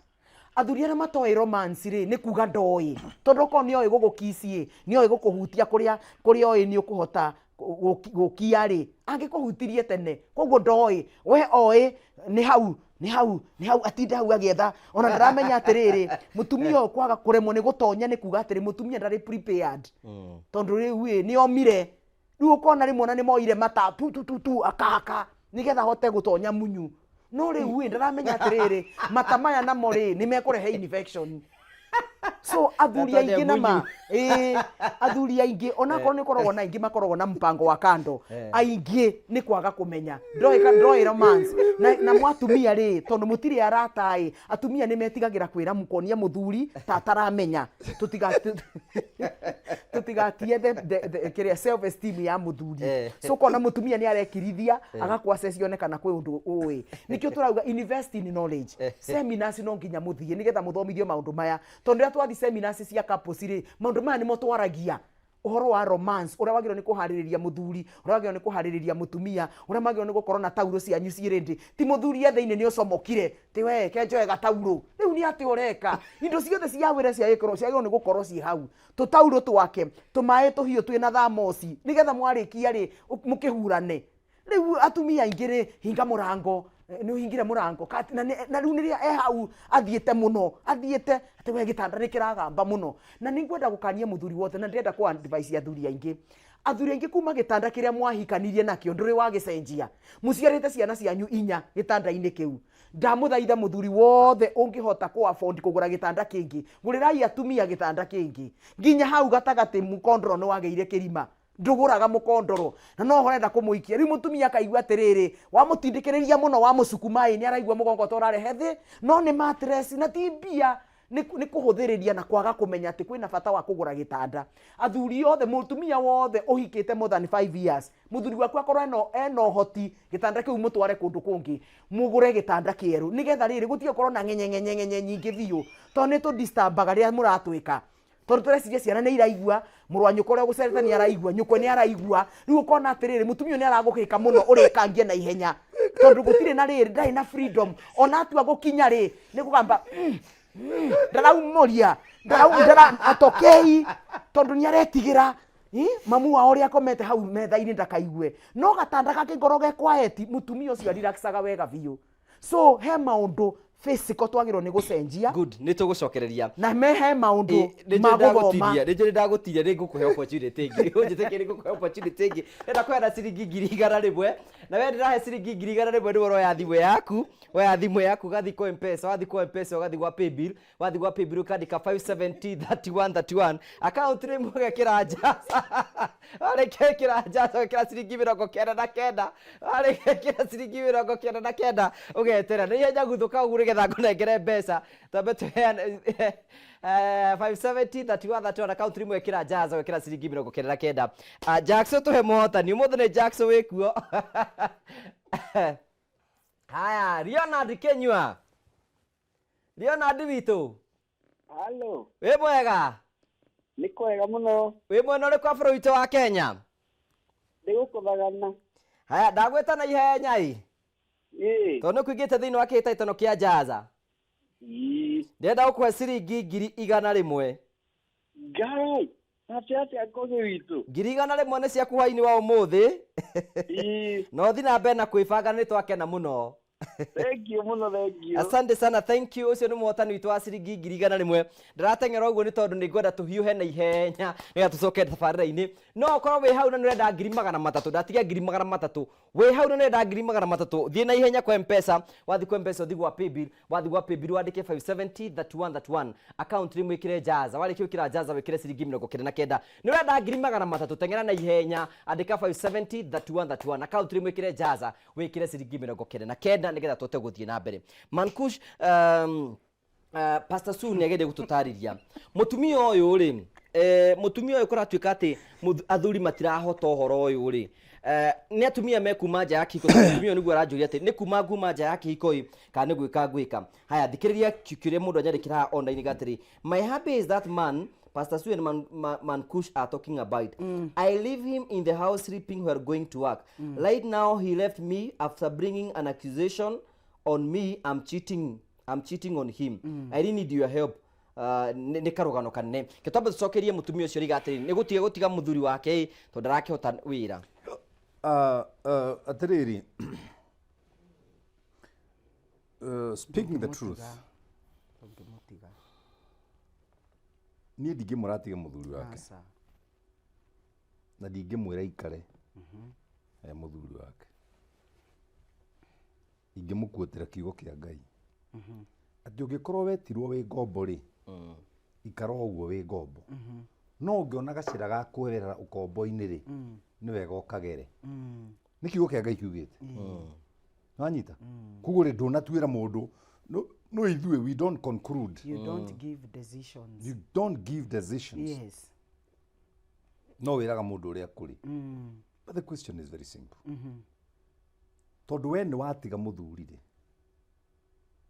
Athuri arĩa matoĩ romance rĩ, nĩ kuga ndoĩ, tondũ okorwo nĩ oĩ gũgũkici ĩ, nĩ oĩ gũkũhutia kũrĩa kũrĩa oĩ nĩ ũkũhota gũkia rĩ, angĩkũhutirie tene. Koguo ndoĩ, we oĩ nĩ hau, nĩ hau, nĩ hau, atinda hau agĩetha, ona ndaramenya atĩrĩrĩ, mũtumia ũyũ kwaga kũremwo nĩ gũtonya nĩ kuga atĩrĩ, mũtumia ndarĩ prepared, tondũ rĩu ĩ nĩ omire. Rĩu ũkona rĩmwe ona nĩ moire mata tu tu tu tu, akahaka nĩgetha ahote gũtonya munyu, no rĩu ĩ ndaramenya atĩrĩrĩ, mata maya namo rĩ, nĩ mekũrehe infection. So athuri Gatonya aingĩ nama ĩĩ, athuri aingĩ, onakorwo nĩ koragwo na aingĩ makoragwo na mpango wa kando, aingĩ nĩ kwaga kũmenya, ndoĩ romance. Na mwatumia rĩ, tondũ mũtirĩ arata ĩ, atumia nĩ metigagĩra kwĩra mukonia mũthuri ta ataramenya, tũtigatie the kĩrĩa self esteem ya mũthuri. So kona mũtumia nĩ arekirithia agakwa cione kana kwĩ ũndũ ũĩ. Nĩkĩo tũrauga invest in knowledge. Seminars no nginya mũthiĩ nĩgetha mũthomithio maũndũ maya, tondũ rĩrĩa twathiĩ seminars cia couples rĩ, maũndũ maya nĩmo twaragia, ũhoro wa romance, ũrĩa wagĩrĩirwo nĩ kũharĩrĩria mũthuri, ũrĩa wagĩrĩirwo nĩ kũharĩrĩria mũtumia, ũrĩa mwagĩrĩirwo nĩ gũkorwo na taurũ cianyu ciĩ ready. Ti mũthuri e thĩinĩ nĩ ũcomokire ti we kenjoe gataurũ, rĩu nĩ atĩ ũreka indo ciothe cia wĩra ciagĩrĩirwo nĩ gũkorwo ciĩ hau, tũtaurũ twake, tũmaĩ tũhiũ twĩna thamoci, nĩgetha mwarĩkia rĩ, mũkĩhurane. Rĩu atumia aingĩ rĩ, hinga mũrango, nĩ ũhingire mũrango. Na rĩu nĩrĩa e hau athiĩte mũno, athiĩte atĩ we gĩtanda nĩ kĩragamba mũno. Na nĩ ngwenda gũkania mũthuri wothe, na ndĩrenda kũ advise athuri aingĩ. Athuri aingĩ, kuma gĩtanda kĩrĩa mwahikanirie nakĩo ndũrĩ wagĩcenjia, mũciarĩte ciana cianyu inya gĩtanda-inĩ kĩu. Ndamũthaitha, mũthuri wothe ũngĩhota kũ afford kũgũra gĩtanda kĩngĩ, gũrĩrai atumia gĩtanda kĩngĩ. Nginya hau gatagatĩ mũkondoro nĩ wagĩire kĩrima, ndũgũraga mũkondoro na no ũrenda kũmũikia. Rĩu mũtumia akaigua atĩrĩrĩ, wamũtindĩkĩrĩria mũno, wamũcukuma ĩ, nĩ araigua mũgongo ta ũrarehe thĩ, no nĩ mattress na ti mbia, nĩ kũhũthĩrĩria na kwaga kũmenya atĩ kwĩna bata wa kũgũra gĩtanda. Athuri othe, mũtumia wothe ũhikĩte more than 5 years, mũthuri waku akorwo ena ũhoti, gĩtanda kĩu mũtware kũndũ kũngĩ, mũgũre gĩtanda kĩerũ, nĩgetha rĩrĩ gũtige gũkorwo na ng'enye ng'enye ng'enye nyingĩ biũ, tondũ nĩ tũdisturbaga rĩrĩa mũratwĩka, tondũ tũreciria ciana nĩ iraigua, mũrũ wa nyũkwa ũrĩa ũgũcerete nĩ araigua, nyũkwa nĩ araigua. Rĩu ũkona atĩrĩrĩ, mũtumia ũyũ nĩ aragũgĩka mũno, ũrĩkangie na ihenya, tondũ gũtirĩ na rĩrĩ, ndarĩ na freedom. Ona atua gũkinya rĩ, nĩ kũgamba ndaraumũria ndara atokei, tondũ nĩ aretigĩra mamu wao ũrĩa akomete hau metha-inĩ ndakaigue. No gatanda gakĩngorwo ge quiet, mũtumia ũcio arelaxaga wega biũ. So he maũndũ physical twagĩrĩirwo nĩ gũcenjia. Good, nĩ tũgũcokereria. Na me he maũndũ ma gũthoma. Nĩ njũĩ ndagũtiria, nĩ ngũkũhe opportunity ĩngĩ, ũnjĩtĩkie, nĩ ngũkũhe opportunity ĩngĩ. Ndĩrenda kũheana ciringi 100,000, na we ndĩrahe ciringi 100,000 nĩwe ũroya thimũ yaku. Woya thimũ yaku, ũgathiĩ kwa M-Pesa. Wathiĩ kwa M-Pesa, ũgathiĩ gwa paybill. Wathiĩ gwa paybill, ũkandĩka 570 31 31, account name ũgekĩra Jaza. Warĩkia gwĩkĩra Jaza, ũgekĩra ciringi 99. Warĩkia gwĩkĩra ciringi 99, ũgetera nĩ ihenya guthũka ũguo nĩgetha ngũnengere mbeca. Twambe tũheane 570 31 31, account name ũgekĩra Jaza, ũgekĩra ciringi 99. Ah, Jackson, tũhe mũhotani ũmũthĩ. Nĩ Jackson wĩkuo. Haya, Leonard Kenyua, Leonard witũ. Halo. Wĩ mwega? Nĩ kwega mũno. Wĩ mwena ũrĩkũ wa bũrũri witũ wa Kenya? Ndĩ gũkũ Thagana. Haya, ndagwĩta na ihenya ĩ, Ĩĩ. tondũ nĩ kũingĩte thĩinĩ wa kĩhĩtahĩtano kĩa Jaza. Ĩĩ. Ndĩrenda gũkũhe ciringi 100,000. Ngai, atĩa atĩa Ngũgĩ witũ? 100,000 nĩ ciaku hwainĩ wa ũmũthĩ. Ĩĩ. Na ũthiĩ na mbere na kwĩbanga, nĩ twakena mũno. Thank you mũno, thank you. Asante sana, thank you. Ũcio nĩ mũhotani witũ wa ciringi 100,000. Ndĩrateng'era ũguo nĩ tondũ nĩ ngwenda tũhiũhe na ihenya nĩgetha tũcoke tabarĩra-inĩ. No ũkorwo wĩ hau na nĩ ũrenda 300,000, ndatigia 300,000. Wĩ hau na nĩ ũrenda 300,000, thiĩ na ihenya kwa M-Pesa. Wathiĩ kwa M-Pesa, ũthiĩ gwa paybill. Wathiĩ gwa paybill, wandĩke 570 31 31, account name wĩkĩre Jaza. Warĩkia gwĩkĩra Jaza, wĩkĩre ciringi 99. Nĩ ũrenda 300,000, teng'era na ihenya, andĩka 570 31 31, account name wĩkĩre Jaza, wĩkĩre ciringi 99, nĩgetha tũhote gũthiĩ na mbere. Mankush, Pastor Sue nĩ ageria gũtũtarĩria mũtumia ũyũ rĩ, mũtumia ũyũ kũratuĩka atĩ athuri matirahota ũhoro ũyũ rĩ, nĩ atumia mekuma nja ya kĩhiko, tondũ mũtumia ũyũ nĩguo aranjũria atĩ nĩ kuma nguma nja ya kĩhiko ĩ kana nĩ gwĩka ngwĩka. Haya, thikĩrĩria kĩũria mũndũ anyandĩkĩra haha online gatĩrĩ, "My hubby is that man Pastor Sue and Mankush are talking about. I leave him in the house sleeping while going to work. Right now he left me after bringing an accusation on me. I'm cheating on him. I really need your help." Nĩ karũgano kanene ke twambe tũcokerie mũtumia ũcio riga atĩrĩ nĩ gũtiga gũtiga mũthuri wake ĩ tondũ ndarakĩhota wĩra. Atĩrĩrĩ, speaking the truth, Ũngĩmũtiga. Niĩ ndingĩmwĩra atige mũthuri wake. Aca. Na ndingĩmwĩra ikare e mũthuri wake. Ingĩmũkuĩtĩra kiugo kĩa Ngai atĩ ũngĩkorwo wetirwo wĩ ngombo rĩ, ikara o ũguo wĩ ngombo, no ũngĩona gacĩra ga kweherera ũkombo-inĩ rĩ, nĩ wega ũkagere. Nĩ kiugo kĩa Ngai kiugĩte. Wanyita? Koguo rĩ, ndũnatuĩra mũndũ. No ithuĩ we don't conclude. You don't give decisions. You don't give decisions. No wĩraga mũndũ ũrĩa kũrĩ. But the question is very simple, tondũ we nĩ watiga mũthuri rĩ,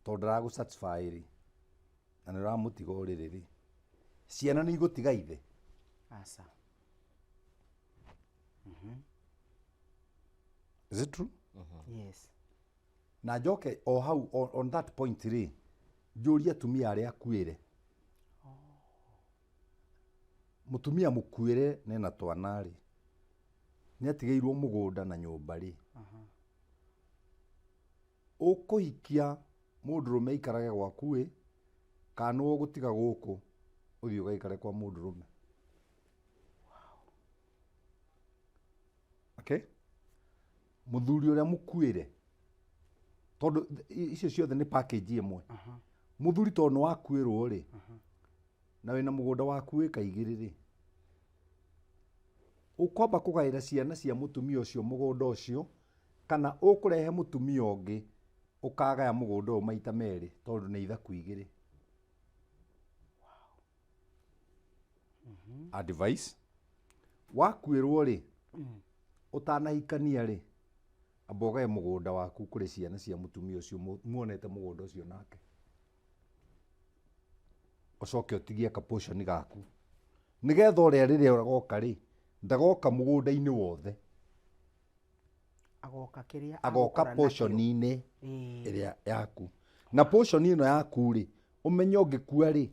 tondũ ndaragũ satisfy rĩ, na nĩ ũramũtiga ũrĩrĩ rĩ, ciana nĩ igũtiga ithe? Aca. Is it true? Yes. Na njoke o hau on that point rĩ, njũrie atumia arĩa akuĩre. Mũtumia mũkuĩre nena twana rĩ, nĩ atigĩirwo mũgũnda na nyũmba rĩ, ũkũhikia mũndũrũme aikarage gwaku ĩ, kana nĩwe ũgũtiga gũkũ ũthiĩ ũgaikare kwa mũndũrũme? Okay, mũthuri ũrĩa mũkuĩre, tondũ icio ciothe nĩ package ĩmwe. Mũthuri tondũ nĩ wakuĩrwo rĩ, na wĩna mũgũnda waku ĩka 2 rĩ, ũkwamba kũgaĩra ciana cia mũtumia ũcio mũgũnda ũcio, kana ũkũrehe mũtumia ũngĩ ũkagaya mũgũnda ũyũ maita merĩ, tondũ nĩ ithaku 2? Advice, wakuĩrwo rĩ, ũtanahikania rĩ, amba ũgae mũgũnda waku kũrĩ ciana cia mũtumia ũcio muonete mũgũnda ũcio nake, ũcoke ũtigie ka portion gaku, nĩgetha ũrĩa rĩrĩa agoka rĩ, ndagoka mũgũnda-inĩ wothe. Agoka kĩrĩa agoka agũkora nakĩo. Portion-inĩ ĩrĩa yaku. Na portion ĩno yaku rĩ, ũmenye ũngĩkua rĩ,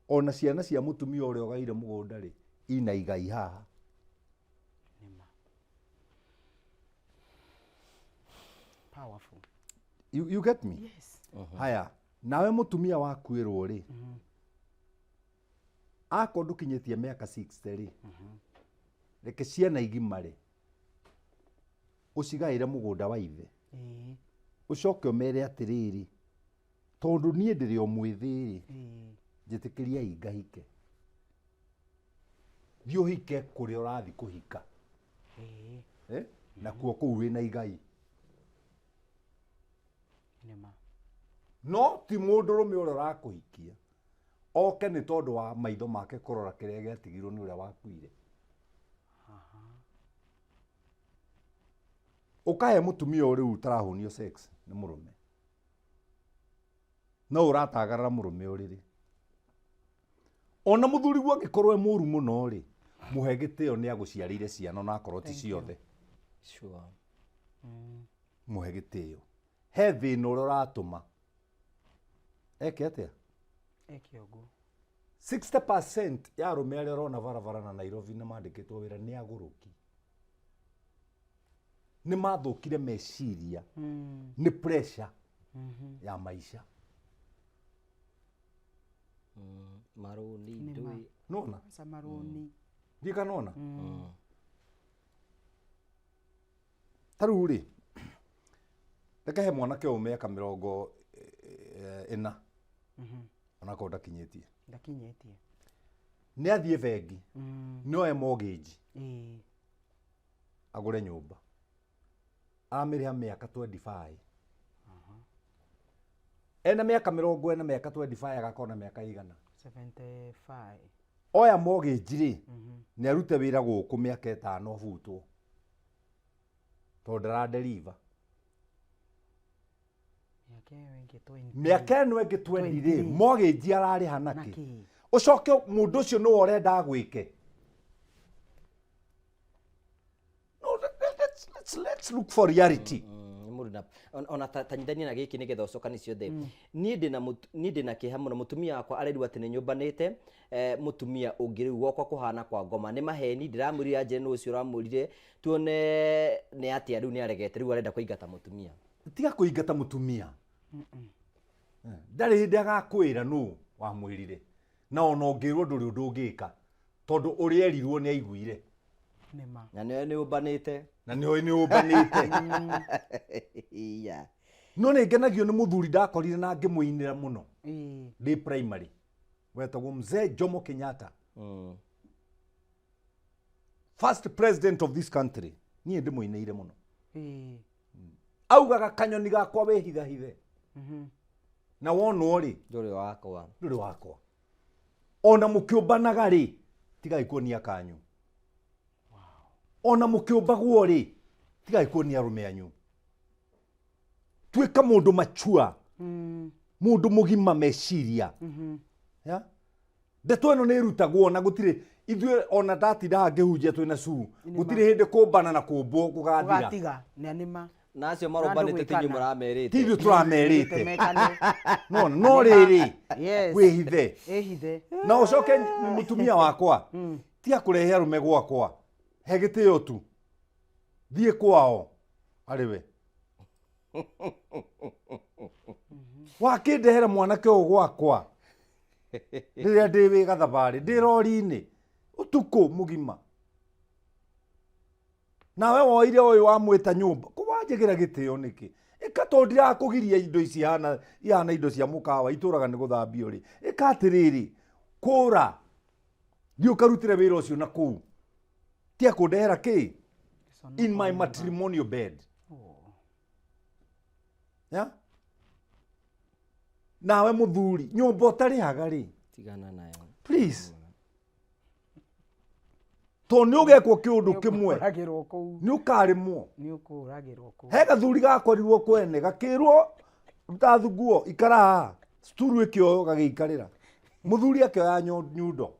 ona ciana cia mũtumia ũrĩa ũgaire mũgũnda rĩ, ina igai haha. Nĩma. Powerful. You get me? Yes. Haya, nawe mũtumia wakuĩrwo rĩ, akorwo ndũkinyĩtie mĩaka 60 rĩ, reke ciana igimare, ũcigaĩre mũgũnda wa ithe. Ũcoke ũmere atĩrĩrĩ, tondũ niĩ ndĩrĩ o mwĩthĩ rĩ, njĩtĩkĩriai ngahike. Thiĩ ũhike kũrĩa ũrathiĩ kũhika. Eh? Nakuo kũu wĩna igai. Nĩma. No ti mũndũrũme ũrĩa ũrakũhikia oke nĩ tondũ wa maitho make kũrora kĩrĩa gĩatigirwo nĩ ũrĩa wakuire. Ũkahe mũtumia ũyũ rĩu ũtarahũnio sex nĩ mũrũme, no ũratagarara mũrũme ũrĩrĩ. Ona mũthuri guo angĩkorwo e mũru mũno rĩ, mũhe gĩtĩo, nĩ agũciarĩire ciana onakorwo ti ciothe. Mũhe gĩtĩo. He thĩna ũrĩa ũratũma eke atĩa? Eke ũguo. 60% ya arũme arĩa ũrona barabara na Nairobi nĩ mandĩkĩtwo wĩra nĩ agũrũki, nĩ mathũkire meciria nĩ pressure ya maica. Marũni. Nĩ ma. Ndũĩ. Nona. Aca, marũni. Ndiĩ nona ta rĩu rĩ, reke he mwanake ũyũ mĩaka 40 onakorwo ndakinyĩtie. Ndakinyĩtie. Nĩ athiĩ bengi, nĩ oe mortgage, agũre nyũmba, aramĩrĩha mĩaka 25. Ena mĩaka 40, mĩaka 25, agakorwo na mĩaka igana. 75. Oya mortgage rĩ, nĩ arute wĩra gũkũ mĩaka 5 abutwo tondũ ndaraderiva. Mĩaka ĩyo ĩngĩ 20. Mĩaka ĩno ĩngĩ 20 rĩ, 20. mortgage ararĩha nakĩ? Nakĩ? Ũcoke mũndũ ũcio nĩwe ũrenda gwĩke. No, let's look for reality. Nĩ mũndũ na ona tanyithania na gĩkĩ nĩgetha ũcokani ciothe. Niĩ ndĩna niĩ ndĩna kĩeha mũno, mũtumia wakwa arerirwo atĩ nĩ nyũmbanĩte mũtumia ũngĩ, rĩu gwakwa kũhana kwa ngoma. Nĩ maheni, ndĩramwĩrire anjĩre nũ ũcio ũramwĩrire, tuone nĩ atĩa. Rĩu nĩ aregete, rĩu arenda kũingata mũtumia. Tiga kũingata mũtumia. Ndarĩ hĩndĩ agakwĩra nũ wamwĩrire, na ona ũngĩrwo ndũrĩ ũndũ ũngĩka, tondũ ũrĩa erirwo nĩ aiguire. Nĩma. Na nĩwe nĩ ũmbanĩte. Na nĩ nĩ ũmbanĩte. No nĩ ngenagio nĩ mũthuri ndakorire na ngĩmũinĩra mũno ndĩ primary, wetagwo Mzee Jomo Kenyatta, first president of this country. Niĩ ndĩmũinĩire mũno. Augaga, "Kanyoni gakwa wĩhithahithe na wonwo rĩ, ndũrĩ wakwa." Ndũrĩ wakwa. Ona mũkĩũmbanaga rĩ, tigai kuonia kanyu. Ona mũkĩũmbagwo rĩ, tigai kuonia arũme anyu. Tuĩka mũndũ machua, mũndũ mũgima meciria. Ya? Ndeto ĩno nĩ ĩrutagwo na gũtirĩ ithuĩ ona ndatinda ngĩhunjia twĩna cuu, gũtirĩ hĩndĩ kũmbana na kũmbwo gũgathira. Ũgatiga nĩ nĩma. Na acio marũmbanĩte ti inyuĩ mũramerĩte. Ti ithuĩ tũramerĩte. Mekane. No rĩrĩ, wĩhithe. Ĩhithe. Na ũcoke mũtumia wakwa tiga kũrehe arũme gwakwa, he gĩtĩo tu, thiĩ kwao arĩ we wakĩndehera mwanake ũyũ gwakwa rĩrĩa ndĩ wĩ gathabarĩ, ndĩ rori-inĩ ũtukũ mũgima, nawe woire ũyũ wamwĩta nyũmba kũ wanjĩgĩra gĩtĩo nĩkĩ? Ĩka tondũ ndirakũgiria, indo ici ihana ihana indo cia mũkawa itũraga nĩ gũthambio rĩ, ĩka atĩrĩrĩ, kũra thiĩ ũkarutĩre wĩra ũcio na kũu, tia kũndehera kĩ in my matrimonial bed. Yeah? Nawe mũthuri, nyũmba ũtarĩhaga rĩ, tigana nayo. Please, tondũ nĩ ũgekwo kĩũndũ kĩmwe. Nĩũkũragĩrwo kũu. Nĩ ũkarĩmwo. Nĩ ũkũragĩrwo kũu. He gathuri gakorirwo kwene gakĩrwo, "Ruta nguo, ikara haha." Sturu ĩkĩoywo gagĩikarĩra. Mũthuri akĩoya nyundo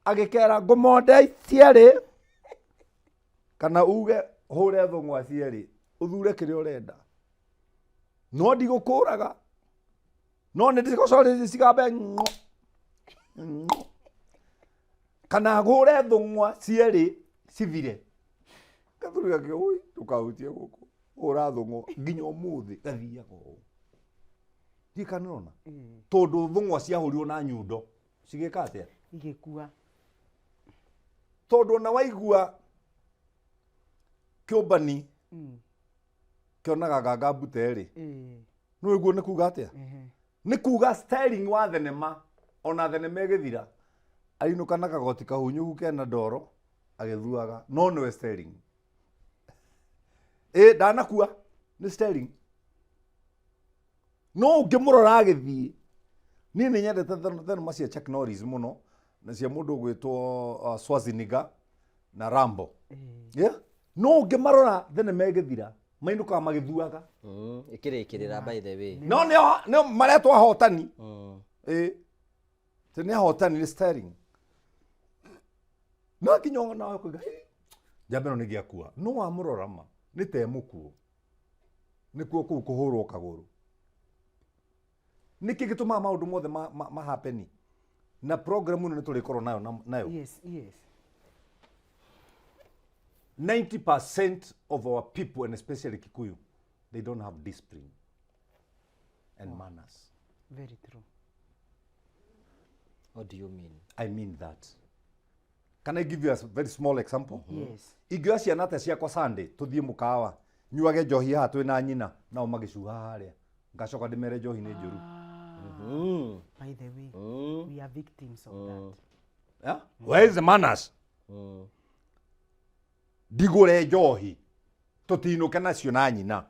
agĩkera, "Ngũmonde cierĩ kana uge hũre thũng'wa cierĩ, ũthure kĩrĩa ũrenda, no ndigũkũraga, no nĩ ndĩgũcoreria cigambe ng'o ng'o, kana hũre thũng'wa cierĩ cithire." Gathuri gakĩ, "Ui, ndũkahutie gũkũ, hũra thũng'wa." Nginya ũmũthĩ gathiaga ũũ, ndiĩ kana nĩũrona, tondũ thũng'wa ciahũrirwo na nyundo cigĩka atĩa? Igĩkua. Tondũ ona waigua kĩũmbani kĩonaga nganga mbute rĩ, nĩ ũguo nĩ kuga atĩa? Nĩ kuga styling wa thenema, ona thenema ĩgĩthira ainũka na kagoti kahunyũku kena ndoro agĩthuaga, no nĩwe styling ĩ ndanakua nĩ styling. No ũngĩmũrora agĩthiĩ, niĩ nĩ nyendete thenema cia Chuck Norris mũno na cia mũndũ ũgwĩtwo Schwarzenegger na Rambo, yeah? No ũngĩmarora thenema ĩgĩthira mainũkaga magĩthuaga. Ĩkĩrĩkĩrĩra by the way. No nĩo nĩo maretwo ahotani. Ĩ ti nĩ ahotani, nĩ styling. No nginya ona kuiga, "Hĩ, njamba ĩno nĩ gĩakua," no wamũrora ma nĩ te mũkuo, nĩkuo kũu kũhũrwo kagũrũ. Nĩkĩ gĩtũmaga maũndũ mothe ma happen? Na program ĩno nĩ tũrĩkorwo nayo nayo. 90% of our people, and especially Kikuyu, they don't have discipline and manners. Very true. What do you mean? I mean that. Can I give you a very small example? Yes. Ingĩoya ciana ta ciakwa Sunday tũthiĩ mũkawa, nyuage njohi haha twĩ na nyina nao magĩcuha harĩa, ngacoka ndĩmere njohi nĩ njũru? By the way, we are victims of that. Yeah? Where is the manners? Ndigũre njohi tũtinũke nacio na nyina.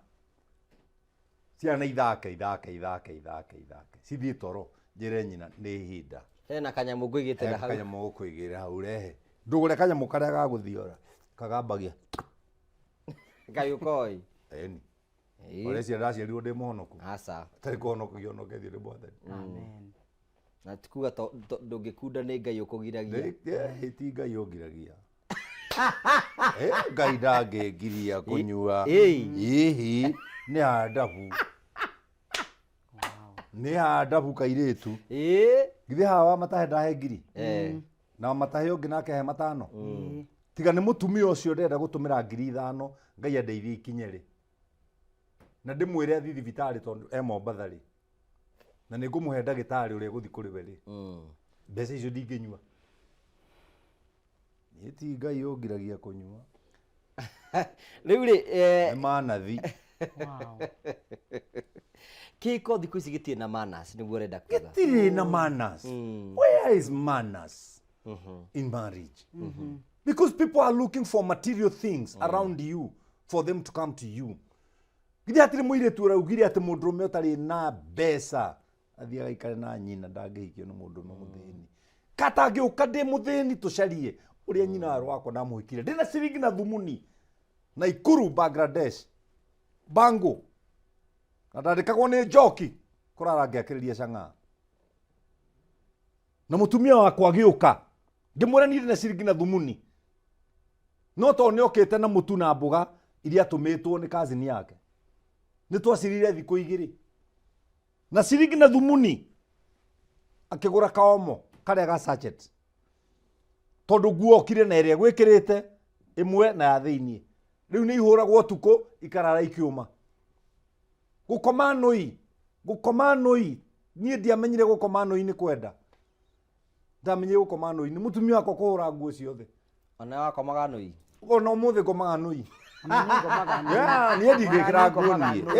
Ciana ithake ithake ithake ithake ithake, cithiĩ toro, njĩre nyina nĩ ihinda. Hena kanyamũ ngũigĩte na He hau. Kanyamũ gũkũigĩra hau, rehe ndũgũre kanyamũ karĩa gagũthiora kagambagia. Kayũkoi. Eni ũreciria ndaciarirwo ndĩ mũhonoku? Aca. Tarĩ kũhonokagio honoketio nĩ Mwathani. Amen. Na tikuga ndũngĩkunda nĩ Ngai ũkũgiragia. Ti Ngai ũngiragia. Eh, Ngai ndangĩngiria kũnyua. Ĩ. Ĩhĩ, nĩ handabu, nĩ handabu kairĩtu. Githĩ hawa wa matahe ndahe ngiri na matahe ũngĩ nake he 5? Tiga nĩ mũtumia ũcio ndĩrenda gũtũmĩra 5,000, Ngai andeithie ikinye rĩ, na ndĩmwĩre athiĩ thibitarĩ tondũ e Mombatha rĩ, na nĩ ngũmũhe ndagĩtarĩ ũrĩa gũthiĩ kũrĩ we rĩ, mbeca icio ndingĩnyua. Niĩ ti Ngai ũngiragia kũnyua. Rĩu rĩ Nĩ manathi. Kĩhiko thikũ ici gĩtirĩ na manners, nĩguo ũrenda kuga? Gĩtirĩ na manners. Where is manners in marriage? Because people are looking for material things around you for them to come to you. Githĩ hatirĩ mũirĩtu ũraugire atĩ mũndũrũme ũtarĩ na mbeca athiĩ agaikare na nyina, ndangĩhikio nĩ mũndũrũme mũthĩni? Katangĩũka ndĩ mũthĩni tũcarie ũrĩa nyina wa wakwa ndamũhikire ndĩna ciringi na thumuni na Ikuru Bangladesh bango, na ndandĩkagwo nĩ njoki kũrara ngĩakĩrĩria cang'aa, na mũtumia wakwa agĩũka ngĩmwĩra niĩ ndĩna ciringi na thumuni, no tondũ nĩ okĩte na mũtu na mboga iria atũmĩtwo nĩ kazini yake, nĩ twacirire thikũ 2 na ciringi na thumuni, akĩgũra kaomo karĩa ga sachet, tondũ nguo okire na ĩrĩa gwĩkĩrĩte ĩmwe na ya thĩiniĩ, rĩu nĩ ihũragwo ũtukũ ikarara ikiũma. Gũkoma nũi, gũkoma nũi, niĩ ndiamenyire gũkoma nũi nĩ kwenda. Ndamenyire gũkoma nũi nĩ mũtumia wakwa kũhũra nguo ciothe. Ona wakomaga nũi? Ona ũmũthĩ ngomaga nũi. Ona niĩ ngomaga nũi. Yeah, niĩ ndingĩkĩra Ona niĩ nguo ngomaga niĩ. nũi.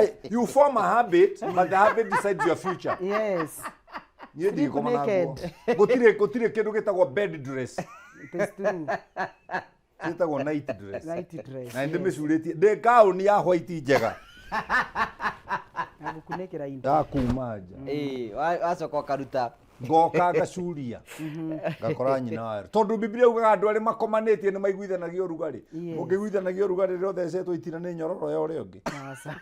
Eh, you form a habit, but the habit decides your future. Niĩ ndingĩkoma na nguo. Naked. Gũtirĩ kĩndũ gĩtagwo bed dress. It is true. Gĩtagwo night dress. Night dress. Na nĩndĩmĩcurĩtie ndĩ gaũni ya white njega. Na gũkunĩkĩra indo. Ya kuma nja. Ĩĩ, wacoka ũkaruta. Ngoka ngacuria ngakora nyina wayo, tondũ Biblia ugaga andũ arĩa makomanĩtie nĩ maiguithanagia ũrugarĩ. Ũngĩiguithanagia ũrugarĩ rĩrĩa ũthecetwo itina nĩ nyororo ya ũrĩa ũngĩ? Aca.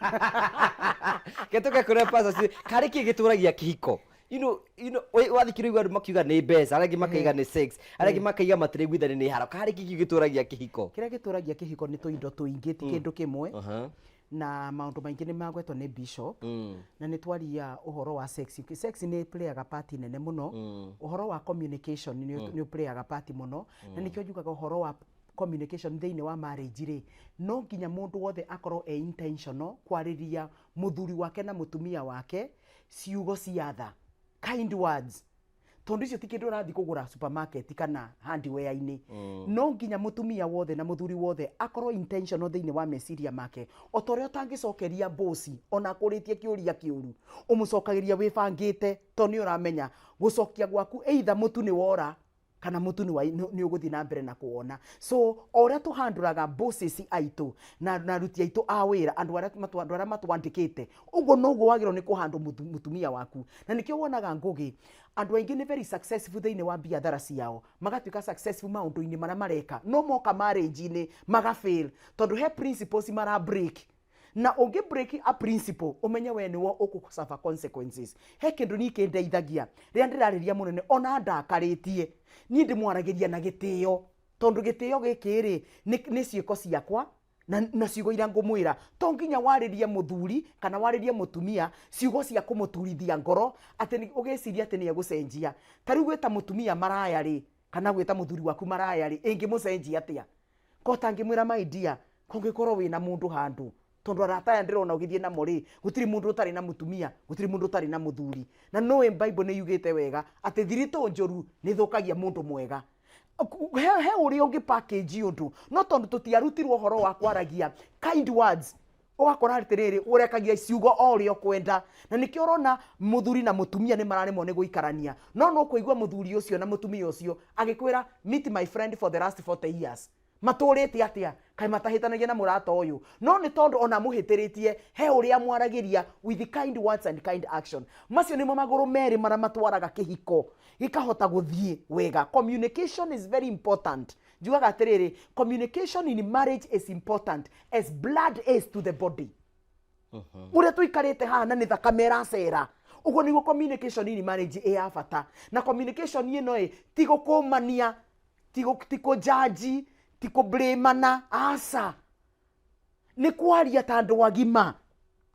Gĩtũke kũrĩa pasta karĩ kĩ gĩtũragia kĩhiko? Wathikĩrĩria igua andũ makiuga nĩ mbeca, arĩa angĩ makaiga nĩ sex, arĩa angĩ makaiga matirĩiguithania nĩ haro. Karĩ kĩ gĩtũragia kĩhiko? Kĩrĩa gĩtũragia kĩhiko nĩ tũindo tũingĩ, ti kĩndũ kĩmwe. Na maũndũ maingĩ nĩ magwetwo nĩ bishop, na nĩ twaria ũhoro wa sex. Sex nĩ playaga part nene mũno. Ũhoro wa communication nĩ playaga part mũno, na nĩkĩo njugaga ũhoro wa communication thĩinĩ wa marriage rĩ, no nginya mũndũ wothe akorwo e intentional kwarĩria mũthuri wake na mũtumia wake ciugo cia tha, kind words, tondũ icio ti kĩndũ ũrathiĩ kũgũra supermarket kana hardware-inĩ. No nginya mũtumia wothe na mũthuri wothe akorwo intentional thĩinĩ wa meciria make, o ta ũrĩa ũtangĩcokeria bosi ona akũrĩtie kĩũria kĩũru, ũmũcokagĩria wĩbangĩte, tondũ nĩ ũramenya gũcokia gwaku either mũtu nĩ wora kana mũtu nĩ ũgũthiĩ na mbere na kuwona. So o ũrĩa tũhandũraga bosses aitũ na aruti aitũ a wĩra, andũ arĩa matwandĩkĩte, ũguo noguo wagĩrĩirwo nĩ kũhandũ mũtumia waku. Na nĩkĩo wonaga, Ngũgĩ, andũ aingĩ nĩ very successful thĩinĩ wa biathara ciao, magatuĩka successful maũndũ-inĩ marĩa mareka, no moka marriage-inĩ magafail, tondũ he principles mara break, na ũngĩ break a principle, ũmenye we nĩwe ũkũ suffer consequences. He kĩndũ niĩ kĩndeithagia rĩrĩa ndĩrarĩria mũnene, ona ndakarĩtie, niĩ ndĩmwaragĩria na gĩtĩo, tondũ gĩtĩo gĩkĩ rĩ nĩ ciĩko ciakwa na ciugo iria ngũmwĩra. To nginya warĩrie mũthuri kana warĩrie mũtumia ciugo cia kũmũturithia ngoro atĩ ũgĩciria atĩ nĩ egũcenjia. Ta rĩu gwĩta mũtumia maraya rĩ, kana gwĩta mũthuri waku maraya rĩ, ĩngĩmũcenjia atĩa? Ko tangĩmwĩra, "My dear, kũngĩkorwo wĩna mũndũ handũ, tondũ arata aya ndĩrona ũgĩthiĩ namo rĩ, gũtirĩ mũndũ ũtarĩ na mũtumia, gũtirĩ mũndũ ũtarĩ na mũthuri, na nũĩ Bible nĩ yugĩte wega atĩ thiritũ njũru nĩ ĩthũkagia mũndũ mwega." He ũrĩa ũngĩ package ũndũ, no tondũ tũtiarutirwo ũhoro wa kwaragia kind words, ũgakora atĩrĩrĩ, ũrekagia ciugo o ũrĩa ũkwenda, na nĩkĩo ũrona mũthuri na mũtumia nĩ mararemwo nĩ gũikarania. No no kũigua mũthuri ũcio na mũtumia ũcio agĩkwĩra, "Meet my friend for the last 40 years." Matũrĩte atĩa? Kaĩ matahĩtanagia na mũrata ũyũ? No nĩ tondũ ona mũhĩtĩrĩtie he ũrĩa mwaragĩria with kind words and kind action. Macio nĩmo magũrũ merĩ marĩa matwaraga kĩhiko gĩkahota gũthiĩ wega. Communication is very important. Njugaga atĩrĩrĩ, communication in marriage is important as blood is to the body. Ũrĩa tũikarĩte haha na nĩ thakame ĩracera, ũguo nĩguo communication in marriage ĩ ya bata. Na communication ĩno ĩ ti gũkũmania, ti kũjaji, ti kũblamana, aca, nĩ kwaria ta andũ agima.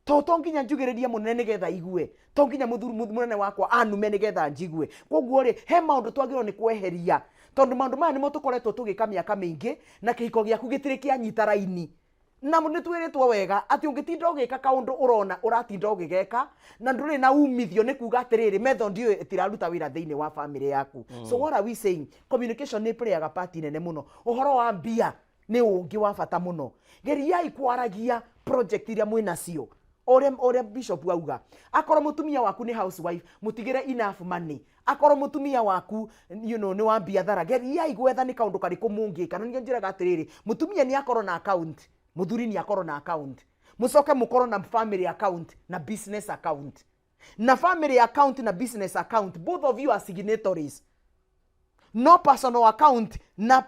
To nginya njugĩrĩrie mũnene nĩgetha igue, to nginya mũthuri mũnene wakwa anume nĩgetha njigue. Koguo rĩ, he maũndũ twagĩrĩirwo nĩ kweheria, tondũ maũndũ maya nĩmo tũkoretwo tũgĩka mĩaka mĩingĩ na kĩhiko gĩaku gĩtirĩ kĩanyita raini. Na nĩ twĩrĩtwo wega atĩ ũngĩtinda ũgĩka kaũndũ ũrona ũratinda ũgĩgeka na ndũrĩ na umithio, nĩ kuga atĩrĩrĩ, method ĩyo ĩtiraruta wĩra thĩinĩ wa family yaku. So what are we saying? Communication nĩ playaga part nene mũno. Ũhoro wa mbia nĩ ũngĩ wa bata mũno. Geriai kwaragia project iria mwĩnacio. Ũrĩa bishop auga, akorwo mũtumia waku nĩ housewife, mũtigĩre enough money. Akorwo mũtumia waku nĩ wa biathara, geriai gwetha nĩ kaũndũ karĩkũ mũngĩka. Na nĩkĩo njĩraga atĩrĩrĩ, mũtumia nĩ akorwo na account, mũthuri nĩ akorwo na account, mũcoke mũkorwo na family account na business account. Na family account na business account, both of you are signatories. No personal account na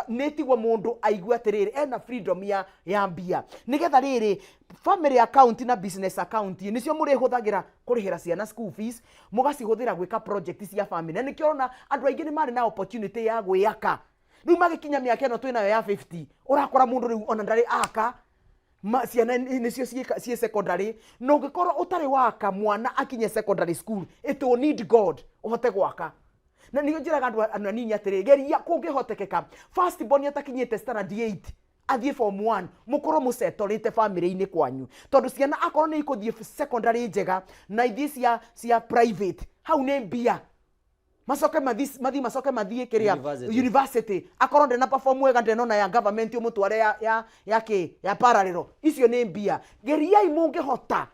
nĩ tiguo mũndũ aigue atĩrĩrĩ ena freedom ya mbia, nĩgetha rĩrĩ family account na business account nĩcio mũrĩhũthagĩra kũrĩhĩra ciana school fees, mũgacihũthĩra gwĩka project cia family. Na nĩkĩo ũrona andũ aingĩ nĩ marĩ na opportunity ya gwĩaka. Rĩu magĩkinya mĩaka ĩno twĩnayo ya 50, ũrakora mũndũ rĩu ona ndarĩ aka ma, ciana nĩcio ciĩ secondary. Na ũngĩkorwo ũtarĩ waka mwana akinye secondary school, it will need God ũhote gwaka. Na nĩo njĩraga andũ anini atĩrĩ, geria kũngĩhotekeka first born atakinyĩte standard 8 athiĩ form 1, mũkorwo mũcetorĩte family-inĩ kwanyu, tondũ ciana akorwo nĩ ikũthiĩ secondary njega na ithiĩ cia private, hau nĩ mbia. Macoke mathi macoke mathiĩ kĩrĩa University. University, akorwo ndena perform wega, ndenona ya government, ũmũtware ya kĩ ya parallel, icio nĩ mbia. Geriai mũngĩhota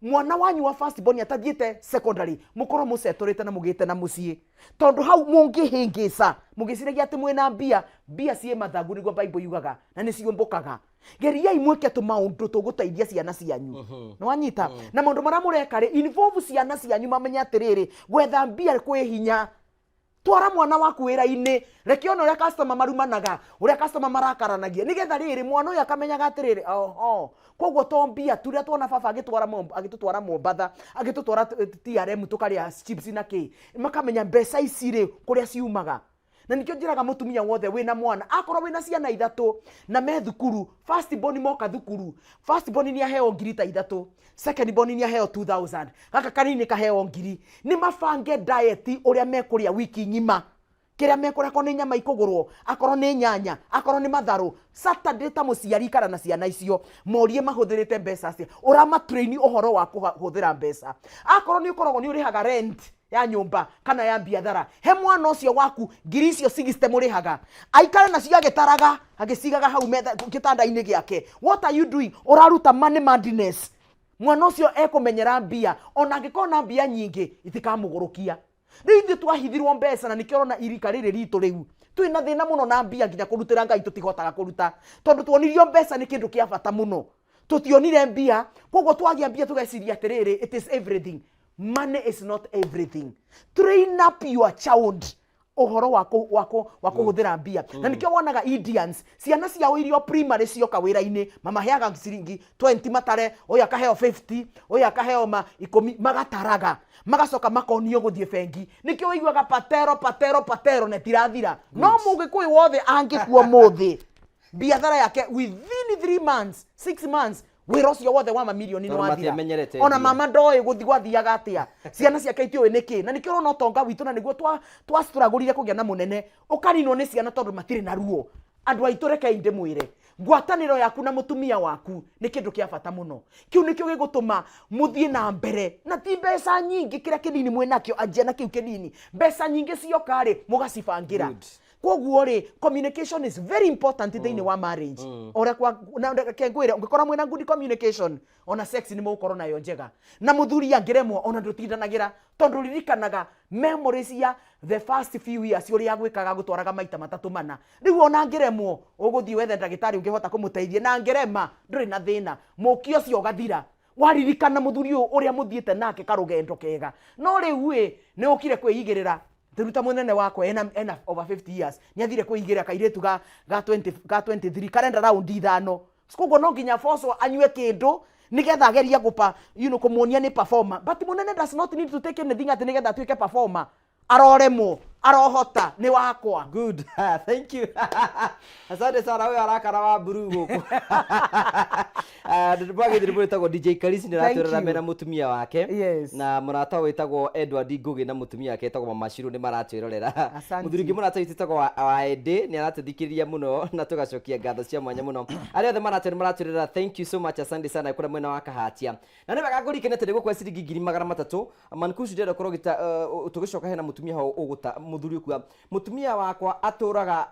mwana wanyu wa first born atathiĩte secondary, mũkorwo mũcetorĩte na mũgĩte na mũciĩ, tondũ hau mũngĩhĩngĩca mũgĩciragia atĩ mwĩna mbia, mbia ciĩ mathangu, nĩguo Bible yugaga, na nĩ ciũmbũkaga. Geriai mwĩke tũmaũndũ tũgũteithia ciana cianyu. Nĩ wanyita? Na maũndũ marĩa mũreka rĩ, involve ciana cianyu, mamenye atĩrĩrĩ, gwetha mbia kwĩ hinya. Twara mwana waku wĩra-inĩ, reke ona ũrĩa customer marumanaga, ũrĩa customer marakaranagia, nĩgetha rĩrĩ mwana ũyũ akamenyaga atĩrĩrĩ, oho, koguo to mbia turia tuona baba agĩtwara agĩtũtwara Mombatha, agĩtũtwara TRM, tũkarĩa chips na kĩ, makamenya mbeca ici rĩ kũrĩa ciumaga. Na nikĩo njĩraga mũtumia wothe wĩna mwana, akorwo wĩna ciana ithatũ na me thukuru, first born moka thukuru, first born nĩ aheo ngiri ta ithatũ, second born nĩ aheo 2000, gaka kanini kaheo ngiri. Nĩ mabange diet ũrĩa mekũrĩa wiki ng'ima, kĩrĩa mekũrĩa, akorwo nĩ nyama ikũgũrwo, akorwo nĩ nyanya, akorwo nĩ matharũ. Saturday ta mũciari ikara na ciana icio, morie mahũthĩrĩte mbeca cia ũramatrain ũhoro wa kũhũthĩra mbeca. Akorwo nĩ ũkoragwo nĩ ũrĩhaga rent ya nyũmba kana ya biathara, he mwana ũcio waku ngiri icio 60 mũrĩhaga, aikare nacio agĩtaraga, agĩcigaga hau metha gĩtanda-inĩ gĩake. What are you doing? Ũraruta money madness. Mwana ũcio ekũmenyera mbia, ona angĩkorwo na mbia nyingĩ itikamũgũrũkia. Rĩu ithuĩ twahithirwo mbeca, na nĩkĩo ũrona irika rĩrĩ ritũ rĩu twĩna thĩna mũno na mbia, nginya kũrutĩra Ngai tũtihotaga kũruta, tondũ tuonirio mbeca nĩ kĩndũ kĩa bata mũno. Tũtionire mbia, koguo twagĩa mbia tũgeciria atĩrĩrĩ, it is everything. Money is not everything. Train up your child ũhoro wa kũhũthĩra mbia. Na nĩkĩo wonaga Indians ciana ciao irio primary cioka wĩra-inĩ mamaheaga ciringi 20 matare, ũyũ akaheo 50, ũyũ akaheo ma 10, magataraga, magacoka makonio gũthiĩ bengi. Nĩkĩo ũiguaga patero patero patero na ĩtirathira. No Mũgĩkũyũ wothe angĩkua ũmũthĩ, biathara yake within 3 months, 6 months, wĩra ũcio wothe wa mamirioni nĩ Tondũ wathira. matiamenyerete Ona mbia. Mama ndoĩ gũthi gwathiaga atĩa, ciana ciake itiũĩ nĩkĩ. Na nĩkĩo ũrona ũtonga witũ na nĩguo twastragũrire kũgĩa na mũnene ũkaninwo nĩ ciana, tondũ matirĩ na ruo. Andũ aitũ, rekei ndĩmwĩre, ngwatanĩro yaku na mũtumia waku nĩ kĩndũ kĩa bata mũno. Kĩu nĩkĩo gĩgũtũma mũthiĩ na mbere, na ti mbeca nyingĩ, kĩrĩa kĩnini mwĩ nakĩo, anjia na kĩu kĩnini. Mbeca nyingĩ cioka rĩ, mũgacibangĩra. Good. Koguo rĩ, communication is very important thĩinĩ wa marriage. Ũrĩa kwa na reke ngwĩre, ũngĩkorwo mwĩna good communication, ona sex nĩ mũgũkorwo nayo njega. Na mũthuri angĩremwo, ona ndũtindanagĩra, tondũ ririkanaga memories ya the first few years, ũrĩa agwĩkaga, gũtwaraga maita matatũ mana. Rĩu ona angĩremwo, ũgũthiĩ wethe ndagĩtarĩ ũngĩhota kũmũteithia, na angĩrema ndũrĩ na thĩna, mũki ũcio ũgathira waririkana mũthuri ũyũ ũrĩa mũthiĩte nake karũgendo kega. No rĩu ĩ nĩ ũkire kwĩigĩrĩra ruta mũnene wakwa ena over 50 years, nĩ athire kwĩigĩrĩra kairĩtu ga 20, ga 23, karenda raundi ithano. Koguo no nginya force anyue kĩndũ nigetha agerie gũpa kũmuonia nĩ performer. But mũnene does not need to take anything atĩ nigetha atuĩke performer. Aroremwo, arohota, nĩ wakwa. Good, thank you, asante sana. Huyo arakara wa blue gũkũ mwagithiri wĩtagwo DJ Kalisi nĩ Thank aratwĩrora you. mena mũtumia wake. Yes. Na mũrata wĩtagwo Edward Ngugi na mũtumia wake wĩtagwo Mama Shiru nĩ maratwĩrorera. Asante. Mũthuri ũngĩ mũrata witũ wĩtagwo wa Ede nĩ aratũthikĩrĩria mũno, na tũgacokia ngatho cia mwanya mũno arĩa othe maratwĩrorera. Thank you so much, asante sana kũrĩa mwena wa Kahatia. Na nĩ wega ngũrikane atĩ nĩgũkwa ciringi 300,000. Mankucu ndĩrenda korwo tũgĩcoka hena mũtumia hau ũgũta mũthuri ũkuga mũtumia wakwa atũraga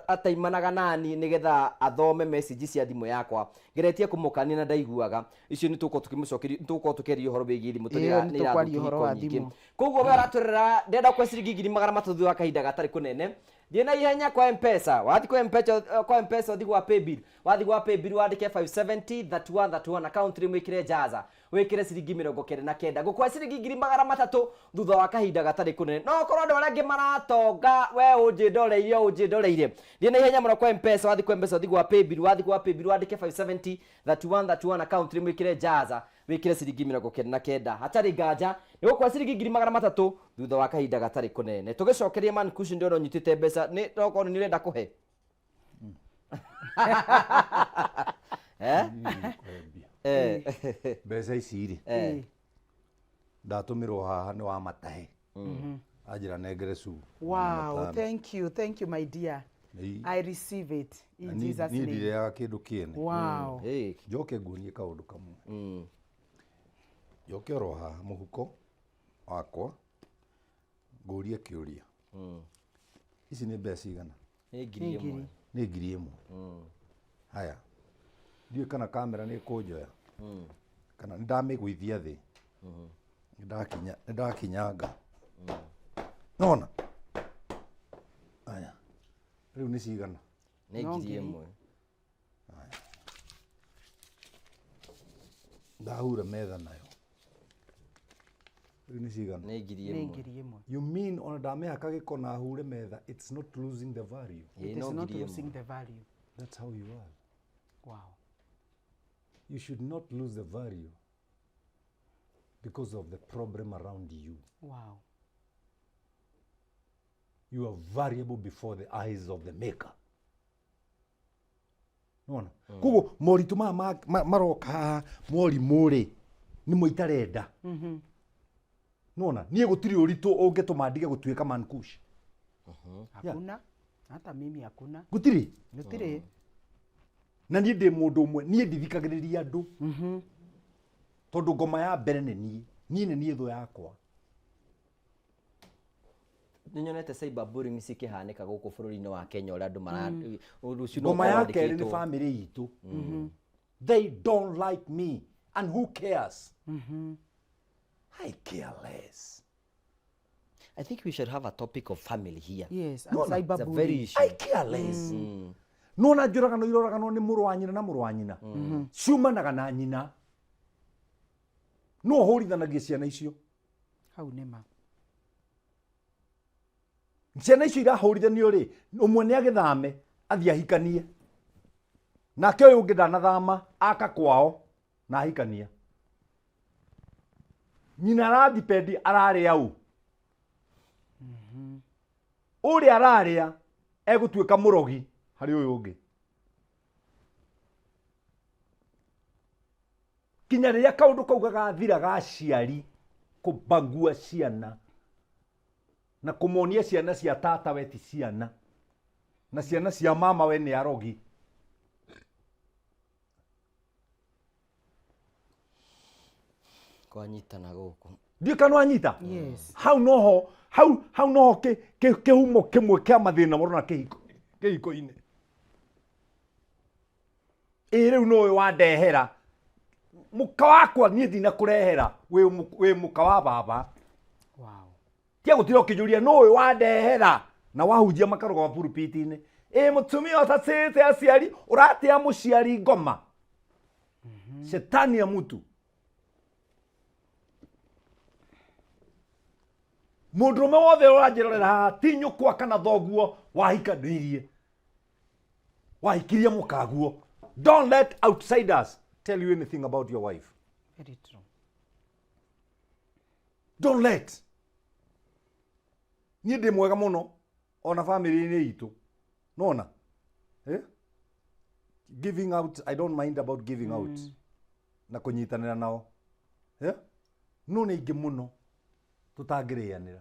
ataimanaga nani nigetha athome message cia thimũ yakwa, ngeretie kũmũkania na ndaiguaga. Icio nĩ tũgũkorwo tũkĩmũcokeria, nĩ tũgũkorwo tũkĩaria ũhoro wĩgiĩ thimũ tondũ Ĩyo, nĩ nĩ tũkwaria irathũkia ũhoro wa ihiko nyingĩ. thimũ. Koguo we ũratwĩrera ndĩrenda kwa ciringi 300,000 thutha wa kahinda gatarĩ kũnene. Thiĩ na ihenya kwa Mpesa. Wathiĩ kwa Mpesa, kwa Mpesa ũthiĩ gwa paybill. Wathiĩ gwa paybill wandĩke 570 31 31, account rĩ wĩkĩre jaza, wĩkĩre ciringi 99, gũkwa ciringi 300,000 thutha wa kahinda gatarĩ kũnene. No korwo andũ arĩa angĩ maratonga, we ũnjĩndoreirie, ũnjĩndoreirie. Thiĩ na ihenya mũno kwa Mpesa. Wathiĩ kwa Mpesa ũthiĩ gwa paybill. Wathiĩ gwa paybill wandĩke 570 31 31, account rĩ wĩkĩre jaza, wĩkĩre ciringi 99. Hatarĩ nganja nĩ gũkwa ciringi 300,000 thutha wa kahinda gatarĩ kũnene. Tũgĩcokeria Man Kush, ndĩrona ũnyitĩte mbeca, nĩ tokorwo nĩ ũrenda kũhe. Eh? Eh. Mbeca ici rĩ, ndatũmĩrwo haha nĩ wa matahe, anjĩra nengere cu. Wow, thank you, thank you, my dear. I receive it in Jesus' Niĩ name. ndireaga kĩndũ kĩene. Wow. Hey. Njoke nguonie kaũndũ kamwe. Njoke oro haha mũhuko wakwa ngũrie kĩũria, ici nĩ mbeca cigana? Nĩ 1,000. Nĩ 1,000. Haya, ndiũĩ kana kamera nĩ ĩkũnjoya kana nĩ ndamĩgũithia thĩ. Nĩ ndakinyanga nona. Haya, rĩu nĩ cigana? Nĩ No 1,000. Ndahura metha nayo. Rĩu nĩ cigana? Nĩ ngiri Nĩ ĩmwe. 1,000. You mean ona ndamĩhaka gĩko na hure metha, it's not losing the value? Ĩĩ, It no is not 1,000. losing the value. That's how you are. Wow. You should not lose the value because of the problem around you. Wow. You are variable before the eyes of the maker. Nona koguo moritũ maya maroka haha, morimũ rĩ, nĩmo itarenda. Nona niĩ gũtirĩ ũritũ ũngĩtũma ndige gũtuĩka Man Kush. Hakuna. Hata mimi hakuna. Gũtirĩ. Gũtirĩ. Na niĩ ndĩ mũndũ ũmwe, niĩ ndithikagĩrĩria andũ, tondũ ngoma ya mbere nĩ niĩ, niĩ nĩ niĩ thũ yakwa. Nĩ nyonete cyberbullying cikĩhanĩka gũkũ bũrũri-inĩ wa Kenya, ũrĩa andũ mara rũciũ no Ngoma ũkorwo ya kerĩ nĩ wandĩkĩtwo. Family itũ, they don't like me, and who cares? I care less. I think we should have a topic of family here. Yes, and No, no, It's a very cyberbullying. issue. I care less. Nona njũragano iroraganwo nĩ mũrũ wa nyina na mũrũ wa nyina, ciumanaga na nyina, no ũhũrithanagie ciana icio. Hau nĩ ma. Ciana icio irahũrithanio rĩ, ũmwe nĩ agĩthame athiĩ ahikanie, nake ũyũ ũngĩ ndanathama, aka kwao na ahikania. Nyina aradipendi ararĩa ũ, ũrĩa ararĩa egũtuĩka mũrogi harĩ ũyũ ũngĩ kinya rĩrĩa kaũndũ kau gagathira ga aciari kũbagua ciana na kũmonia ciana cia tata we ti ciana na ciana cia mama we nĩ arogi. Kwanyitana gũkũ. Ndiũ kana wanyita. Yes. Hau noho Hau hau noho kĩhumo kĩmwe kĩa mathĩna mũrona kĩhiko kĩhiko-inĩ. Ĩ rĩu nũĩ wandehera mũka wakwa, niĩ ndinakũrehera, wĩ mũka wa baba. Tia gũtira ũkĩnjũria nũĩ wandehera na wahunjia makarũgama pulpit-inĩ, ĩ mũtumia ũtatĩĩte aciari, ũratĩa mũciari ngoma, shetani ya mutu. Mũndũrũme wothe ũranjĩrorera haha, ti nyũkwa kana thoguo wahikanĩirie, wahikirie mũkaguo. Don't let outsiders tell you anything about your wife. Very true. Don't let. Niĩ ndĩ mwega mũno ona family-inĩ itũ, nona, eh? Giving out, I don't mind about giving out na kũnyitanĩra nao, eh? No nĩ aingĩ mũno tũtangĩrĩanĩra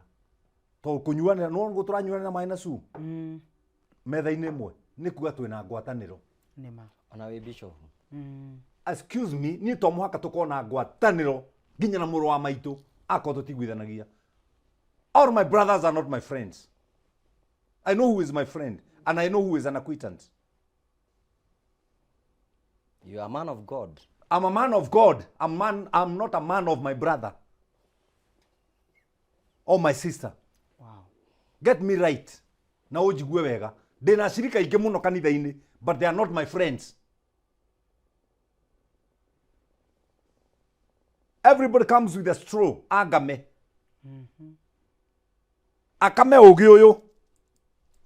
tondũ kũnyuanĩra no nĩguo tũranyuanĩra maĩ na cu metha-inĩ ĩmwe, nĩ kuga twĩna ngwatanĩro. Nĩma. Ona wĩ bishop. Excuse me, niĩ to mũhaka tũkorwo na ngwatanĩro nginya na mũrũ wa maitũ akorwo tũtiguithanagia. All my brothers are not my friends. I know who is my friend and I know who is an acquaintance. You are a man of God. I'm a man of God. I'm not a man of my brother or my sister. Get me right na ũnjigue wega, ndĩna acirika aingĩ mũno kanitha-inĩ, but they are not my friends. Everybody comes with a straw angame akame ũgĩ ũyũ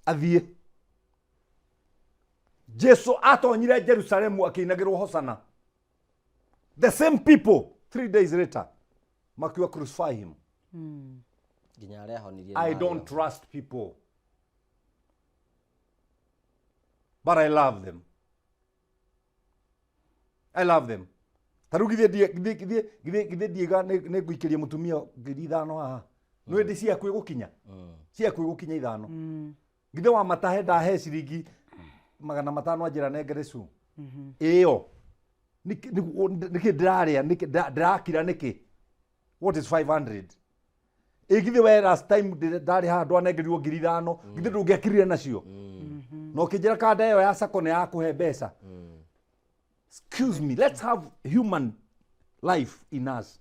athiĩ. Jesu atonyire Jerusalemu akĩinagĩrwo hosana. The same people, 3 days later, makiuga, "Crucify him." Nginya arĩa ahonirie. I don't trust people, but I love them. I love them. Ta rĩu githĩ ndiĩga nĩ ngũikĩria mũtumia 5,000 haha, nĩ ndĩ ciaku ĩgũkinya, ciaku ĩgũkinya ithano. Githĩ wa matahe ndahe ciringi 500 anjĩra nengere cu ĩyo, nĩkĩ ndĩrarĩa, nĩkĩ ndĩrakira, nĩkĩ? What is 500? Ĩ githĩ we last time ndarĩ haha ndwanengerirwo 5,000, githĩ ndũngĩakirire nacio na ũkĩnjĩra kanda ĩyo ya sako nĩ ya kũhe mbeca? Excuse me, let's have human life in us.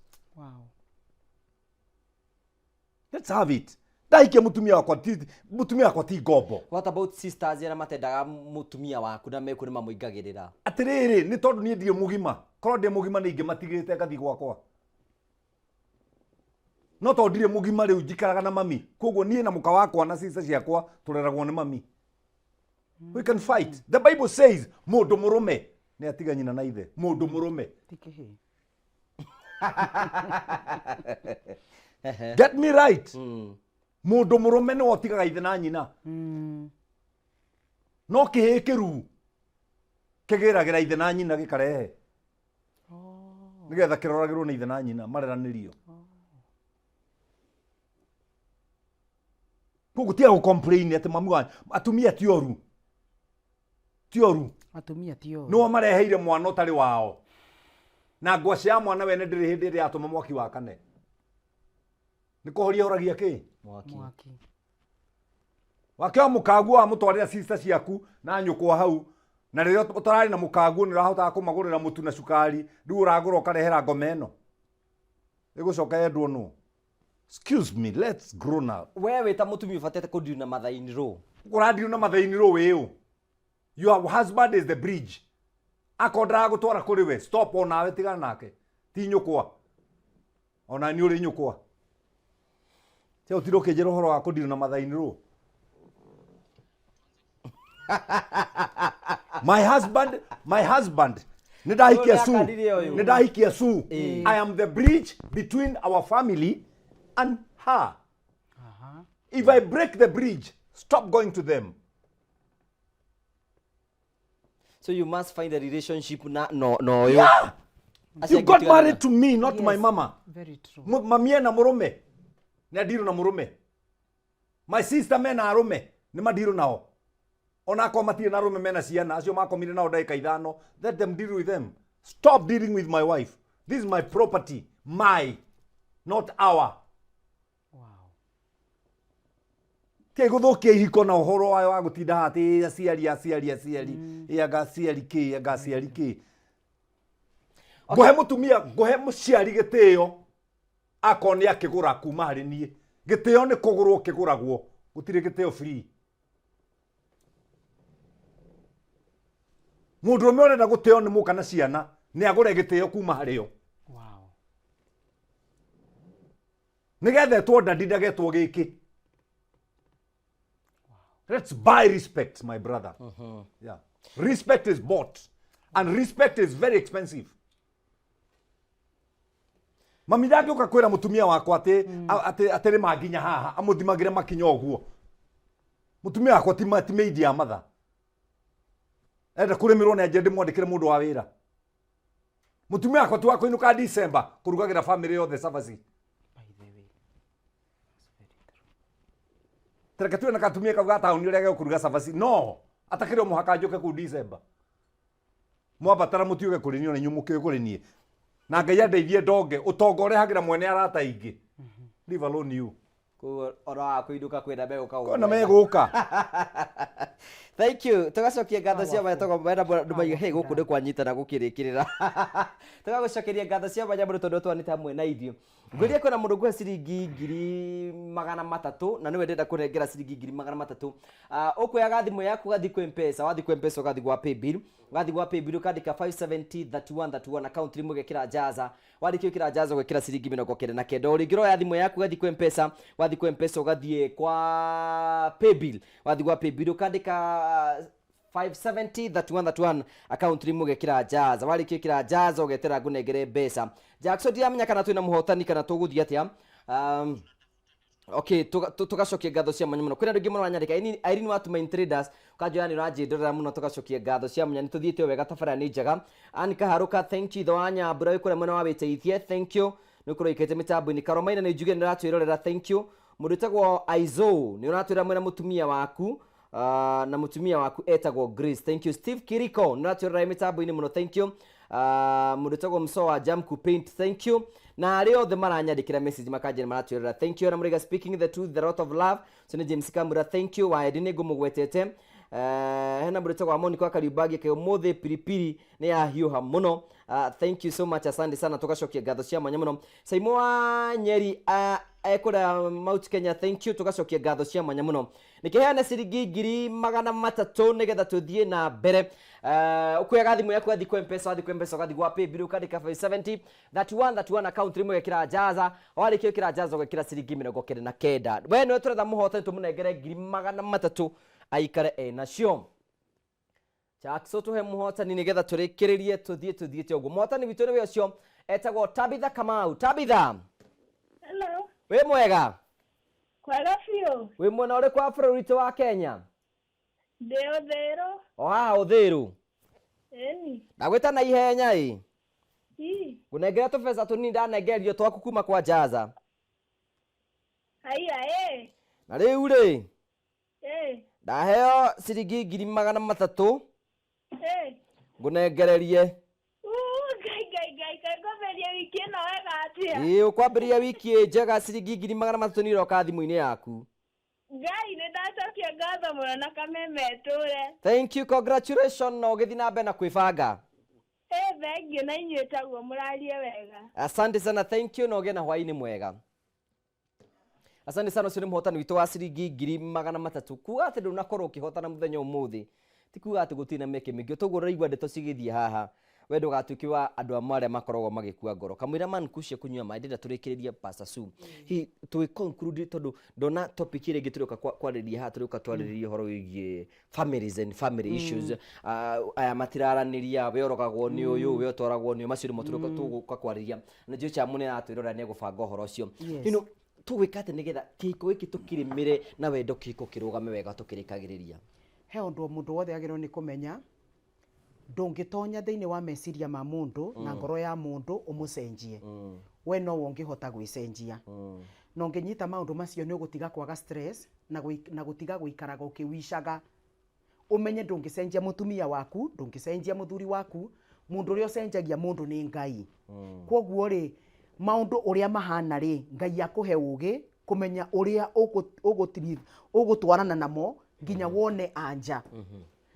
Let's have it. Ndahikia mũtumia wakwa, mũtumia wakwa ti ngombo. What about sisters arĩa matendaga mũtumia waku na meku nĩ mamũingagĩrĩra? Atĩrĩrĩ, nĩ tondũ niĩ ndirĩ mũgima. Korwo ndĩ mũgima nĩ ingĩmatigĩte ngathiĩ gwakwa, no tondũ ndirĩ mũgima rĩu njikaraga na mami. Koguo niĩ na mũka wakwa na cica ciakwa tũreragwo nĩ mami. We can fight. The Bible says mũndũ mũrũme nĩ atiga nyina na ithe. Mũndũ mũrũme. Ti kĩhĩ. Get me right, mũndũ mũrũme nĩwe ũtigaga ithe na nyina, no kĩhĩ kĩruu kĩgĩragĩra ithe na nyina gĩkarehe nĩgetha kĩroragĩrwo nĩ ithe na nyina mareranĩrio. Koguo tiga gũ-complain atĩ mami wa atumia ti oru, ti oru. Atumia ti oru. Nĩo mareheire mwana ũtarĩ wao, na ngwacĩ ya mwana wene ndĩrĩ hĩndĩ ĩrĩa yatũma mwaki wakane. Nĩ kũhoria horagia kĩ? Mwaki. Mwaki. Wake wa mũkaguo wamũtwarĩra sister ciaku na nyũkwa hau, na rĩrĩa ũtararĩ na mũkaguo nĩ ũrahotaga kũmagũrĩra mũtu na cukari. Rĩu ũragũra ũkarehera ngoma ĩno ĩgũcoka yendwo nũ? Excuse me, let's grow now. We wĩ ta mũtumia ũbatĩte kũndiru na mathaini rũ? Ũrandirwo na mathaini rũ wĩũ? Your husband is the bridge. Akorwo ndaragũtwara kũrĩ we, stop. Onawe tigana nake, ti nyũkwa, ona nĩ ũrĩ nyũkwa. Tia ũtire ũkĩnjĩra ũhoro wa kũndirwo na mathaini rũ. My husband, my husband, nĩ ndahikia Ũyũ Sue. nĩakanire ũyũ. Nĩ ndahikia Sue. I am the bridge between our family and her. If I break the bridge, stop going to them. So you must find a relationship na no no ũyũ. Yeah. Acio You angĩ got tigana. married to me, not to my mama. Very true. Mami ena mũrũme, nĩ andirũ na mũrũme. My sister mena arũme, nĩ mandirũ nao. Ona akorwo matirĩ na arũme, mena ciana, acio makomire nao ndagĩka ithano. Let them deal with them. Stop dealing with my wife. This is my property, my, not our. Tigai gũthũkia ihiko na ũhoro wayo wa gũtinda haha atĩ aciari aciari aciari, ĩ anga aciari kĩ, anga aciari kĩ. Ngũhe mũtumia, ngũhe mũciari gĩtĩo akorwo nĩ akĩgũra kuma harĩ niĩ. Gĩtĩo nĩ kũgũrwo kĩgũragwo, gũtirĩ gĩtĩo free. Mũndũrũme ũrenda gũtĩo nĩ mũka na ciana nĩ agũre gĩtĩo kuma harĩ o. Wow. Nĩgetha etwo ndadi ndagetwo gĩkĩ. Let's buy respect, my brother. Yeah. Respect is bought and respect is very expensive. Mami ndangĩũka kwĩra mũtumia wakwa atĩ atĩ atĩ rĩma nginya haha amũthimagĩre makinya ũguo. Mũtumia wakwa ti ti maid ya matha. Enda kũrĩmĩrwo nĩ anjie ndĩmwandĩkĩre mũndũ wa wĩra. Mũtumia wakwa ti wa kũinũka December kũrugagĩra family yothe cabaci. By the way. That's very true. Tareke tuwe na katumia kau ga taũni ũrĩa gegũkũruga cabaci. No, atakĩrĩ o mũhaka njũke kũu December. Mwabatara mũtiũke kũrĩ niĩ ona inyuĩ mũkĩũĩ kũrĩ niĩ. Na Ngai andeithie ndonge, ũtonga ũrehagĩra mwene arata aingĩ. Leave alone you. Koguo ona wa kũinũka kwĩna megũka Kwĩna megũka. Thank you. Tũgacokia ngatho cia mwanya tondũ mena andũ maiga hey gũkũ nĩ kwanyitana gũkĩrĩkĩrĩra. Tũgagũcokeria ngatho cia mwanya mũno tondũ twanĩte hamwe na ithuĩ. Ngwĩrire kwĩna mũndũ ngũhe ciringi 300,000 na nĩwe ndĩrenda kũnengera ciringi 300,000. Ũkuoyaga thimũ yaku ũgathiĩ kwĩ M-Pesa, wathiĩ kwĩ M-Pesa ũgathiĩ gwa paybill, wathiĩ gwa paybill ũkandĩka 570 31 31 account rimwe ũgekĩra jaza, warĩkia gwĩkĩra jaza ũgekĩra ciringi 99. O rĩngĩ ũroya thimũ yaku ũgathiĩ kwĩ M-Pesa, wathiĩ kwĩ M-Pesa ũgathiĩ kwa paybill, wathiĩ gwa paybill ũkandĩka 570 31 31 account rimwe ũgekĩra jaza, warĩkia gwĩkĩra jaza ũgetera ngũnengere mbeca. Jackson ndiramenya kana twĩna mũhotani kana tũgũthiĩ atĩa. Okay, tũgacokia ngatho cia mwanya mũno. Kwĩna andũ aingĩ mũno maranyandĩka. Irene wa Tumaini Traders, ũkanjoya nĩ ũranjĩndorera mũno, tũgacokia ngatho cia mwanya. Nĩ tũthiĩte o wega, tabarĩra nĩ njega. Ann Kaharũka, thank you. Ithe wa Nyambura wĩ kũrĩa mwena wa Wĩteithie, thank you. Nĩ ũkorwo ũikarĩte mĩtambo-inĩ. Karomaina nĩ njuge nĩ ũratwĩrorera, thank you. Mũndũ wĩtagwo Aizo, nĩ ũratwĩra mwĩna mũtumia waku, na mũtumia waku etagwo Grace, thank you. Steve Kiriko, nĩ ũratwĩrorera mĩtambo-inĩ mũno, thank you. Mũndũ wĩtagwo Mso wa Jamku Paint, thank you. Na arĩa othe maranyandĩkĩra message makanjĩra maratwĩrora, thank you. Na mũrĩga speaking the truth, the lot of love. So nĩ James Kamura, thank you. Waendi nĩ ngũmũgwetete. Hena mũndũ wĩtagwo Amoni kwa Kariumbagi ke ũmũthĩ piripiri nĩ yahiũha mũno. Thank you so much, asante sana, tũgacokia ngatho cia mwanya mũno. Saimo wa Nyeri, ekũrĩa Mount Kenya, thank you, tũgacokia ngatho cia mwanya mũno. Nĩkĩheana ciringi 300,000 nĩgetha tũthiĩ na mbere. Ũkuoyaga thimũ yaku ũgathiĩ kwa M-Pesa, wathiĩ kwa M-Pesa ũgathiĩ gwa paybill ũkandĩka 570 31 31 account rimwe ũgekĩra jaza, warĩkia gwĩkĩra jaza ũgekĩra ciringi 99. We nĩwe tũretha mũhotani tũmũnengere 300,000 aikare enacio. Jackson tũhe mũhotani nĩgetha tũrĩkĩrĩrie tũthiĩ tũthiĩte ũguo. Mũhotani witũ nĩwe ũcio etagwo Tabitha Kamau. Tabitha. Hello. Wĩ mwega? Kwega biũ. Wĩ mwena ũrĩkũ wa bũrũri witũ wa Kenya? Ndĩ Ũthĩrũ. O haha Ũthĩrũ. Ĩni. Ndagwĩta na ihenya ĩ. Ĩ. Ngũnengera tũbeca tũnini ndanengererio twaku kuma kwa Jaza. Haiya ĩ. Na rĩu rĩ. Ĩ. Ndaheo ciringi 300,000. Ĩ. Ngũnengererie. Ngai, ngai, ngai, ngai, ngwambĩrĩria wiki ĩno wega atĩa? Ĩ, ũkwambĩrĩria wiki ĩ njega, ciringi 300,000 nĩ iroka thimũ-inĩ yaku. Ngai, nĩ ndacokia ngatho mũno na kameme tũre. Thank you, congratulations, na ũgĩthiĩ na mbere na kwĩbanga. Ĩ, thank you, na inyuĩ taguo mũrarie wega. Asante sana, thank you, na ũgĩe na hwaĩ-inĩ mwega. Asante sana, ũcio nĩ mũhotani witũ wa ciringi 300,000. Kuga atĩ ndũnakorwo ũkĩhotana mũthenya ũmũthĩ, ti kuga atĩ gũtirĩ na mĩeke mĩingĩ. Toguo ũraigua ndeto cigĩthiĩ haha, we ndũgatuĩke wa andũ amwe arĩa makoragwo magĩkua ngoro. Kamũira man kucia kũnyua maĩ, ndĩrenda tũrĩkĩrĩrie Pastor Sue. Hihi tũgĩ conclude tondũ ndona topic ĩrĩa ĩngĩ tũrĩũka kwarĩrĩria haha, tũrĩũka twarĩrĩrie ũhoro wĩgiĩ families and family issues. Aya matiraranĩria, we ũrogagwo nĩ ũyũ, we ũtwaragwo nĩ ũyũ, macio nĩmo tũrĩũka tũgũka kwarĩrĩria. Na njũĩ Chamu nĩ aratwĩrora nĩ egũbanga ũhoro ũcio. Tũgwĩka atĩa nĩgetha kĩhiko gĩkĩ tũkĩrĩmĩre na wendo, kĩhiko kĩrũgame wega tũkĩrĩkagĩrĩria? He ũndũ mũndũ wothe agĩrĩirwo nĩ kũmenya, ndũngĩtonya thĩinĩ wa meciria ma mũndũ na ngoro ya mũndũ ũmũcenjie. We nowe ũngĩhota gwĩcenjia. Na ũngĩnyita maũndũ macio nĩ ũgũtiga kwaga stress na gũtiga gũikaraga ũkĩwicaga. Ũmenye ndũngĩcenjia mũtumia waku, ndũngĩcenjia mũthuri waku, mũndũ ũrĩa ũcenjagia mũndũ nĩ Ngai. Kwoguo rĩ, maũndũ ũrĩa mahana rĩ, Ngai akũhe ũgĩ Kũmenya ũrĩa ũgũtwarana namo nginya wone anja.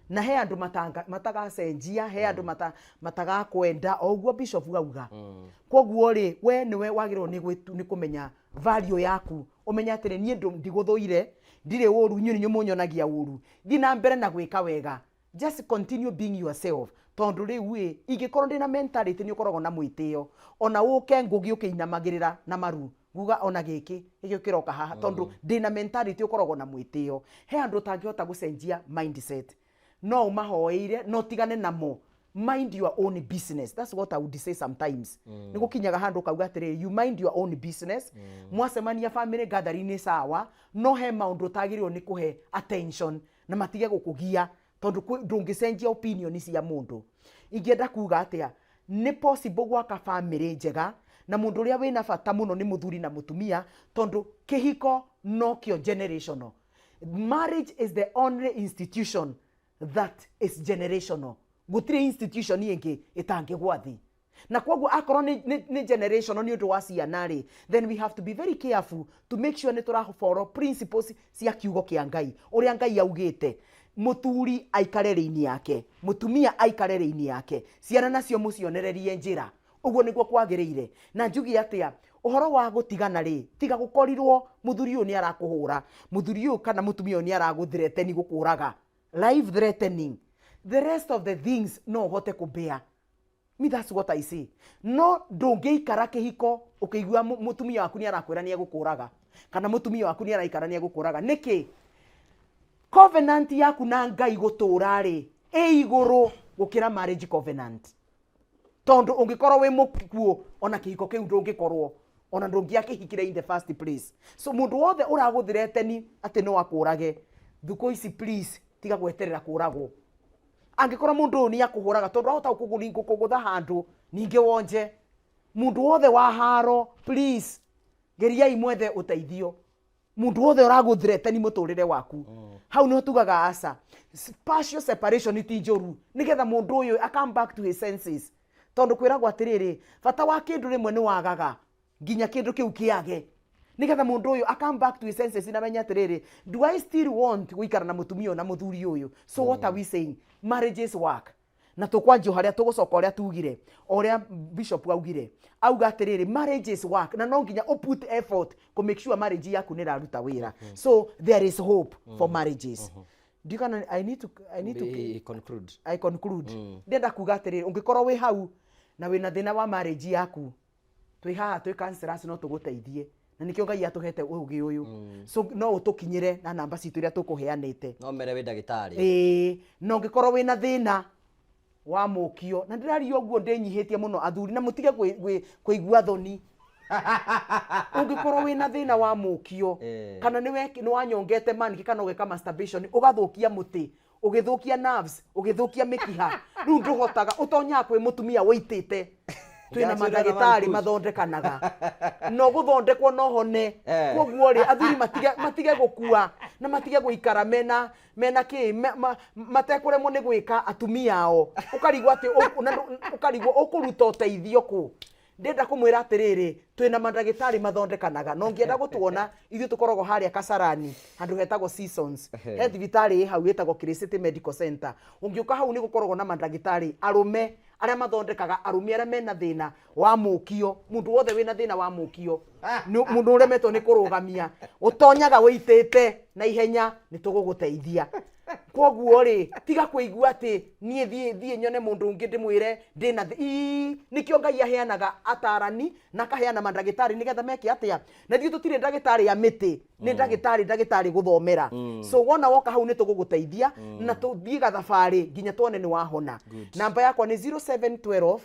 Na he andũ matagacenjia, he andũ matagakwenda o ũguo bishop auga. Koguo rĩ, we nĩwe wagĩrĩirwo nĩ kũmenya value yaku, ũmenye atĩrĩ, niĩ ndigũthũire, ndirĩ ũru, inyuĩ nĩnyuĩ mũnyonagia ũru. Thiĩ na mbere na gwĩka wega, just continue being yourself, tondũ rĩu ĩ ingĩkorwo ndĩna mentality nĩ ũkoragwo na mwĩtĩo, ona ũke ngũgĩ ũkĩinamagĩrĩra na maru nguga ona gĩkĩ gĩkĩ kĩroka haha, tondũ ndĩna mentality ũkoragwo na mwĩtĩo. He andũ ũtangĩhota gũcenjia mindset, no ũmahoeire no tigane namo. Mind your own business, that's what I would say. Sometimes nĩ gũkinyaga handũ ũkauga atĩrĩrĩ, you mind your own business. Mwacemania family gathering nĩ sawa, no he maũndũ ũtagĩrĩirwo nĩ kũhe attention na matige gũkũgia, tondũ ndũngĩcenjia opinion cia mũndũ. Ingĩenda kuga atĩa? Nĩ possible gwaka family njega, na mũndũ ũrĩa wĩna bata mũno nĩ mũthuri na mũtumia, tondũ kĩhiko nokĩo generational. Marriage is the only institution that is generational. Gũtirĩ institution ĩngĩ ĩtangĩgwa thĩ. Na koguo akorwo nĩ generational nĩ ũndũ wa ciana rĩ, then we have to be very careful to make sure nĩ tũra follow principles cia kiugo kĩa Ngai, ũrĩa Ngai augĩte. Mũthuri aikare rĩini yake, mũtumia aikare rĩini yake, ciana nacio mũcionererie njĩra. Ũguo nĩguo kwagĩrĩire. Na njuge atĩa ũhoro wa gũtigana rĩ, tiga gũkorirwo mũthuri ũyũ nĩ arakũhũra, mũthuri ũyũ kana mũtumia ũyũ nĩ aragũthreaten gũkũraga, life threatening. The rest of the things no ũhote kũbear me, that's what I say. No ndũngĩikara kĩhiko ũkĩigua mũtumia waku nĩ arakwĩra nĩ egũkũraga, kana mũtumia waku nĩ araikara nĩ egũkũraga. Nĩkĩ? Covenant yaku na Ngai gũtũra rĩ, ĩ igũrũ gũkĩra marriage covenant, tondũ ũngĩkorwo wĩ mũkuũ, ona kĩhiko kĩu ndũngĩkorwo, ona ndũngĩakĩhikire in the first place. So mũndũ wothe ũragũthreaten atĩ no akũrage thukũ ici, please tiga gweterera kũragwo. Angĩkorwo mũndũ ũyũ nĩ akũhũraga, tondũ ahota gũkũgũtha handũ ningĩ wonje. Mũndũ wothe wa haro, please geriai mwethe ũteithio. Mũndũ wothe ũragũthreaten mũtũrĩre waku, hau nĩho tugaga aca. Partial separation ti njũru, nĩgetha mũndũ ũyũ a come back to his senses, tondũ kwĩragwo atĩrĩrĩ, bata wa kĩndũ rĩmwe nĩ wagaga nginya kĩndũ kĩu kĩage, nĩgetha mũndũ ũyũ a come back to his senses na menye atĩrĩrĩ, do I still want gũikara na mũtumia ũyũ na mũthuri ũyũ? So what are we saying? Marriages work. Na tũkwanjia o harĩa tũgũcoka, ũrĩa tugire, o ũrĩa bishop augire, auga atĩrĩrĩ, marriages work, na no nginya ũ put effort kũ make sure marriage yaku nĩ ĩraruta wĩra. So there is hope for marriages. Ndiũ kana I need to Conclude. I conclude. Ndĩrenda kuga atĩrĩrĩ, ũngĩkorwo wĩ hau na wĩna thĩna wa marriage yaku, twĩ haha twĩ counselors, no tũgũteithie, na nĩkĩo Ngai atũhete ũgĩ ũyũ. So no ũtũkinyĩre na namba citũ iria tũkũheanĩte. No mere wĩ ndagĩtarĩ. Ĩĩ, na ũngĩkorwo wĩna thĩna wa mũkio, na ndĩraria ũguo ndĩnyihĩtie mũno, athuri na mũtige kũigua thoni. Ũngĩkorwo wĩna thĩna wa mũkio, kana nĩ wanyongete maniki, kana ũgeka masturbation, ũgathũkia mũtĩ, ũgĩthũkia nerves, ũgĩthũkia mĩkiha, rĩu ndũhotaga, ũtonyaga kwĩ mũtumia wĩitĩte, twĩna Ndacũrana mandagĩtarĩ man. Mathondekanaga no gũthondekwo no hone. Koguo rĩ, athuri matige gũkua na matige gũikara mena kĩ matekũremwo nĩ gwĩka atumia ao, ũkarigwo atĩ ũkarigwo ũkũruta ũteithio kũ. Ndĩrenda kũmwĩra atĩrĩrĩ, twĩna mandagĩtarĩ mathondekanaga. Na ũngĩenda gũtuona, ithuĩ tũkoragwo harĩa Kasarani, handũ hetagwo Seasons. He thibitarĩ ĩ hau ĩtagwo City Medical Center. Ũngĩũka hau, nĩ gũkoragwo na mandagĩtarĩ arũme arĩa mathondekaga arũme arĩa mena thĩna wa mũkio. Mũndũ wothe wĩna thĩna wa mũkio, mũndũ ũremetwo nĩ kũrũgamia, ũtonyaga wĩitĩte na ihenya, nĩ tũgũgũteithia. Koguo rĩ, tiga kũigua atĩ niĩ thiĩ nyone mũndũ ũngĩ ndĩmwĩre ndĩna ii. Nĩkĩo Ngai aheanaga atarani na akaheana mandagĩtarĩ, nĩgetha meke atĩa? Na ithuĩ tũtirĩ ndagĩtarĩ ya mĩtĩ, nĩ ndagĩtarĩ gũthomera. So wona woka hau, nĩ tũgũgũteithia na tũthiĩ gathabarĩ nginya tuone nĩ wahona. Namba yakwa nĩ 0712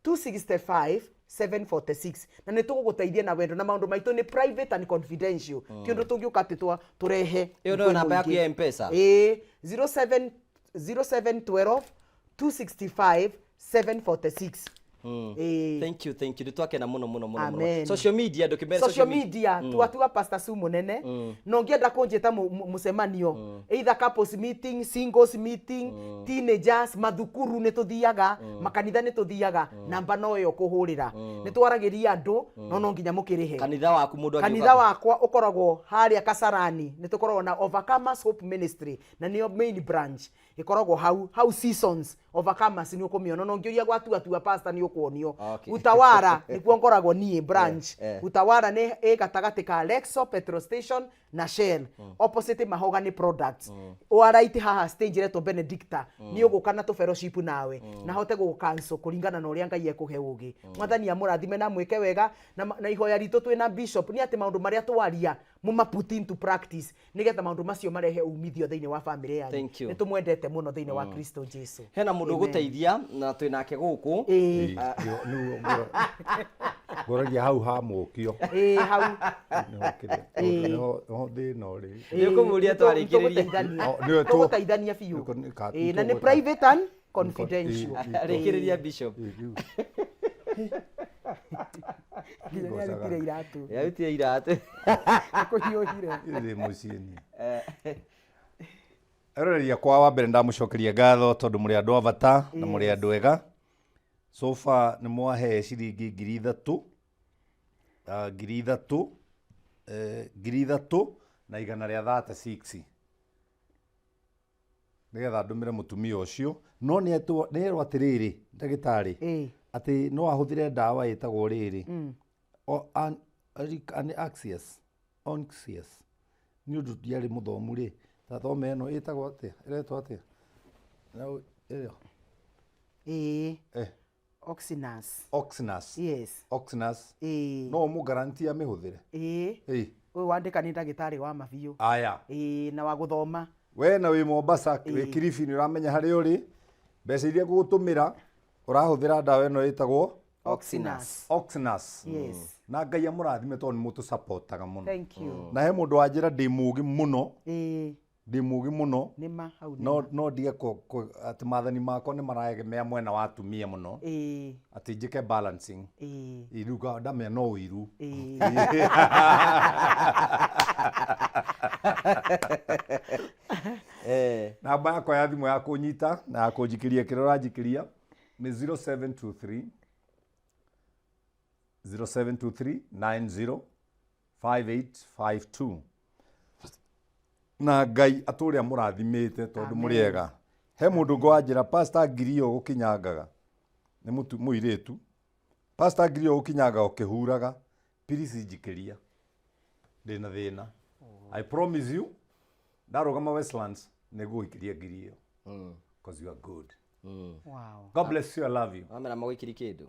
265 746, na nĩ tũgũgũteithia na wendo, na maũndũ maitũ nĩ private and confidential, ti ũndũ tũngĩũka atĩ tũrehe Ĩyo nĩyo kwĩ namba yaku mũingĩ. ya M-Pesa? Ĩĩ, 07 0712 265 746. Ĩĩ. Thank you, thank you. Nĩ twakena mũno mũno mũno mũno. Amen. Social media, ndũkĩmere. Social media, tuatua Pastor Sue Munene. Na ũngĩenda kũnjĩta mũcemanio, either couples meeting, singles meeting, teenagers, mathukuru nĩ tũthiaga, makanitha nĩ tũthiaga, namba no ĩyo kũhũrĩra. Nĩ twaragĩria andũ, no no nginya mũkĩrĩhe. Kanitha waku mũndũ angĩũka Kanitha kũ? Wakwa ũkoragwo harĩa Kasarani. Nĩ tũkoragwo na Overcomers Hope Ministry, na nĩyo main branch ĩkoragwo hau hau Seasons. Overcomers nĩ ũkũmĩona, no ũngĩũria gwa Tua Tua Pastor nĩ ũkuonio. Utawara nĩkuo ngoragwo niĩ branch. Utawara nĩ ĩ gatagatĩ ka Lexo petrol station na Shell, opposite Mahogany Products. Ũaraiti haha stage ĩretwo Benedicta, nĩ ũgũka na tũ fellowship nawe na hote gũgũ kũringana na ũrĩa Ngai ekũhe ũgĩ. Mwathani amũrathime na mwĩke wega. Na ihoya ritũ twĩna bishop nĩ atĩ maũndũ marĩa twaria mũma put into practice, nĩgetha maũndũ macio marehe umithio thĩinĩ wa family yanyu. Thank you. Nĩ tũmwendete mũno thĩinĩ wa Kristo Jesu. Hena mũndũ ũgũteithia na twĩ nake gũkũ. Ĩĩ. Ngũragia hau ha mũkio. Ĩĩ, hau. Nĩho kĩrĩa, tondũ nĩho thĩna ũrĩ. Nĩ ũkũmũria twarĩkĩrĩria. Oh, nĩwe Tũgũteithania biũ. Ĩĩ, na nĩ private and confidential. Rĩkĩrĩria, bishop. Ĩ, rĩu. Nginya nĩ arutire iratũ. Yarutire iratũ. Kũhiũhire. Ndĩ mũciĩ niĩ. Eroreria kwa wa mbere, ndamũcokeria ngatho tondũ mũrĩ andũ a bata na mũrĩ andũ ega. So far nĩ mwahe ciringi 3000, 3000, 3136, nĩgetha ndũmĩre mũtumia ũcio. No nĩ erwo atĩrĩrĩ, ndagĩtarĩ, atĩ no ahũthĩre ndawa ĩtagwo rĩrĩ anxious anxious. Nĩ ũndũ ndiarĩ mũthomu rĩ, ta thome ĩno ĩtagwo atĩa, ĩretwo atĩa? Ĩyo. Ĩĩ. Oxinus. Oxinus. Yes. Oxinus. Ĩĩ. No ũmũ-guarantee amĩhũthĩre? Ĩĩ. Ĩĩ. Ũyũ wandĩka nĩ ndagĩtarĩ wa mabiũ. Aya. Ĩĩ, na wa gũthoma. We na wĩ Mombasa, wĩ Kilifi, nĩ ũramenya harĩa ũrĩ. Mbeca iria ngũgũtũmĩra, ũrahũthĩra ndawa ĩno ĩtagwo Oxinus. Oxinus. Yes. Na Ngai amũrathime tondũ nĩ mũtũsupportaga mũno. Thank you. Na he mũndũ wanjĩra ndĩ mũgĩ mũno. Ndĩ mũgĩ mũno. Nĩma hau. No no ndige atĩ maathani makwa nĩ maraegemea mwena wa atumia mũno, atĩ njĩke balancing. Ĩ, rĩu ndamenya no ũiru. Namba yakwa ya thimũ ya kũnyita na ya kũnjikĩria kĩrĩa ũranjikĩria nĩ 0723 0723 90 5852. Na Ngai atũrĩa mũrathimĩte tondũ mũrĩ ega. He mũndũ ũngĩ wanjĩra, "Pastor, ngiri ĩyo gũkinyangaga nĩ mũtu mũirĩtu, pastor, ngiri ĩyo gũkinyangaga ũkĩhuraga, please njikĩria, ndĩna thĩna." I promise you, ndarũgama Westlands nĩ ngũgũikĩria ngiri ĩyo because you are good. God bless you, I love you. Wamera magũikĩri kĩndũ.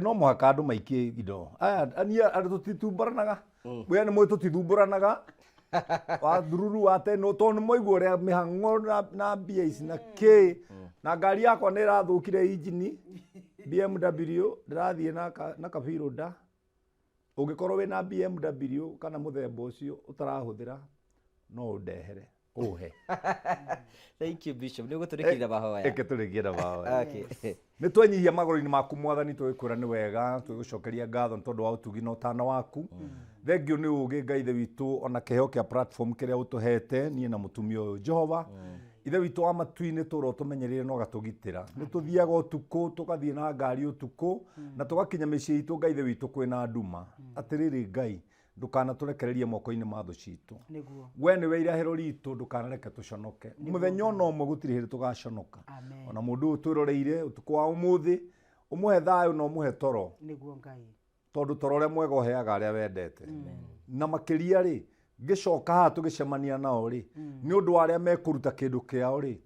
No mũhaka andũ maikie indo. Aya niĩ andũ tũtitumbũranaga, we nĩ mũĩ tũtithumbũranaga wa thururu wa teno, tondũ nĩ mwaigua ũrĩa mĩhang'o na mbia ici na kĩ na ngari yakwa nĩ ĩrathũkire injini. BMW ndĩrathiĩ na kabiruda. Ũngĩkorwo wĩna BMW kana mũthemba ũcio ũtarahũthĩra, no ũndehere ũhe. Thank you, bishop. Nĩ ũgũtũrĩkĩria mahoya? Ĩke tũrĩkie na mahoya. Okay. Nĩ twenyihia magũrũ-inĩ maku, Mwathani, tũgĩkwĩra nĩ wega, tũgĩgũcokeria ngatho nĩ tondũ wa ũtugi na ũtana waku. Thengiũ nĩ ũgĩ, Ngai Ithe witũ, ona kĩheo kĩa platform kĩrĩa ũtũhete niĩ na mũtumia ũyũ. Jehova Ithe witũ wa matu-inĩ, tũra ũtũmenyereire na ũgatũgitĩra. Nĩ tũthiaga ũtukũ, tũgathiĩ na ngari ũtukũ na tũgakinya mĩciĩ itũ, Ngai Ithe witũ, kwĩna nduma. Atĩrĩrĩ Ngai, ndũkanatũrekererie moko-inĩ ma thũ citũ. We nĩwe irahĩro ritũ, ndũkanareke tũconoke mũthenya ona ũmwe. Gũtirĩ hĩndĩ tũgaconoka. Amen. Ona mũndũ ũyũ twĩroreire ũtukũ wa ũmũthĩ, ũmũhe thayũ na ũmũhe toro, Nĩguo Ngai. Tondũ toro ũrĩa mwega ũheaga arĩa wendete. Na makĩria rĩ, ngĩcoka haha tũgĩcemania nao rĩ, nĩ ũndũ wa arĩa mekũruta kĩndũ kĩao rĩ,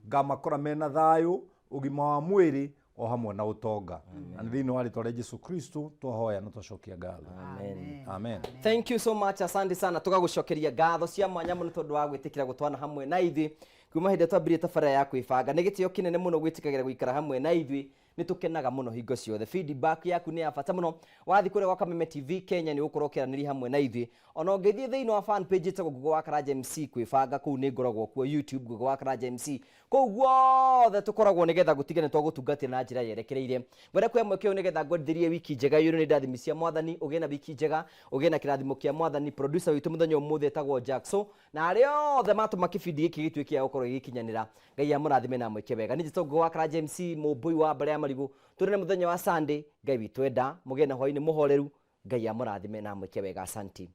ngamakora mena thayũ, ũgima wa mwĩrĩ o hamwe na ũtonga. Na nĩ thĩinĩ wa rĩtwa rĩa Jesu Kristo twahoya na twacokia ngatho. Amen. Amen. Thank you so much, asante sana. Tũgagũcokeria ngatho cia mwanya mũno tondũ wa gwĩtĩkĩra gũtwana hamwe na ithuĩ kuma hĩndĩ ĩrĩa twambirie tabarĩra ya kwĩbanga. Nĩ gĩtĩo kĩnene mũno gwĩtĩkagĩra gũikara hamwe na ithuĩ. Nĩ tũkenaga mũno hingo ciothe. Feedback yaku nĩ ya bata mũno. Wathiĩ kũrĩa gwa Kameme TV Kenya nĩ ũgũkorwo ũkĩaranĩria hamwe na ithuĩ. Ona ũngĩthiĩ thĩinĩ wa fan page ĩtagwo Google wa Karanja MC kwĩbanga kũu nĩ ngoragwo kuo, YouTube Google wa Karanja MC, kũu guothe tũkoragwo nĩgetha gũtige nĩ twagũtungatĩra na njĩra yerekereire. Ngwenda kuoya mweke ũyũ nĩgetha ngwendithĩrie wiki njega yũrũ nĩ ndathimi cia Mwathani. Ũgĩe na wiki njega, ũgĩe na kĩrathimo kĩa Mwathani. Producer witũ mũthenya ũmũthĩ etagwo Jackson na arĩa othe matũma kĩbindi gĩkĩ gĩtuĩke gĩa gũkorwo gĩgĩkinyanĩra, Ngai amũrathime na amwĩke wega. Niĩ njĩtagwo Ngũgĩ wa Karanja MC, mũmbũi wa mbara ya marigũ. Tũrĩ na mũthenya wa Sunday, Ngai witũ enda mũgĩe na hwainĩ mũhoreru. Ngai amũrathime na amwĩke wega. Asanti,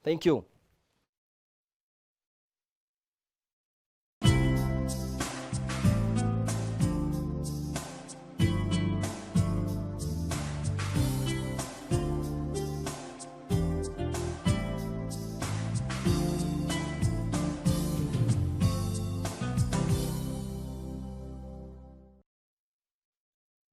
thank you.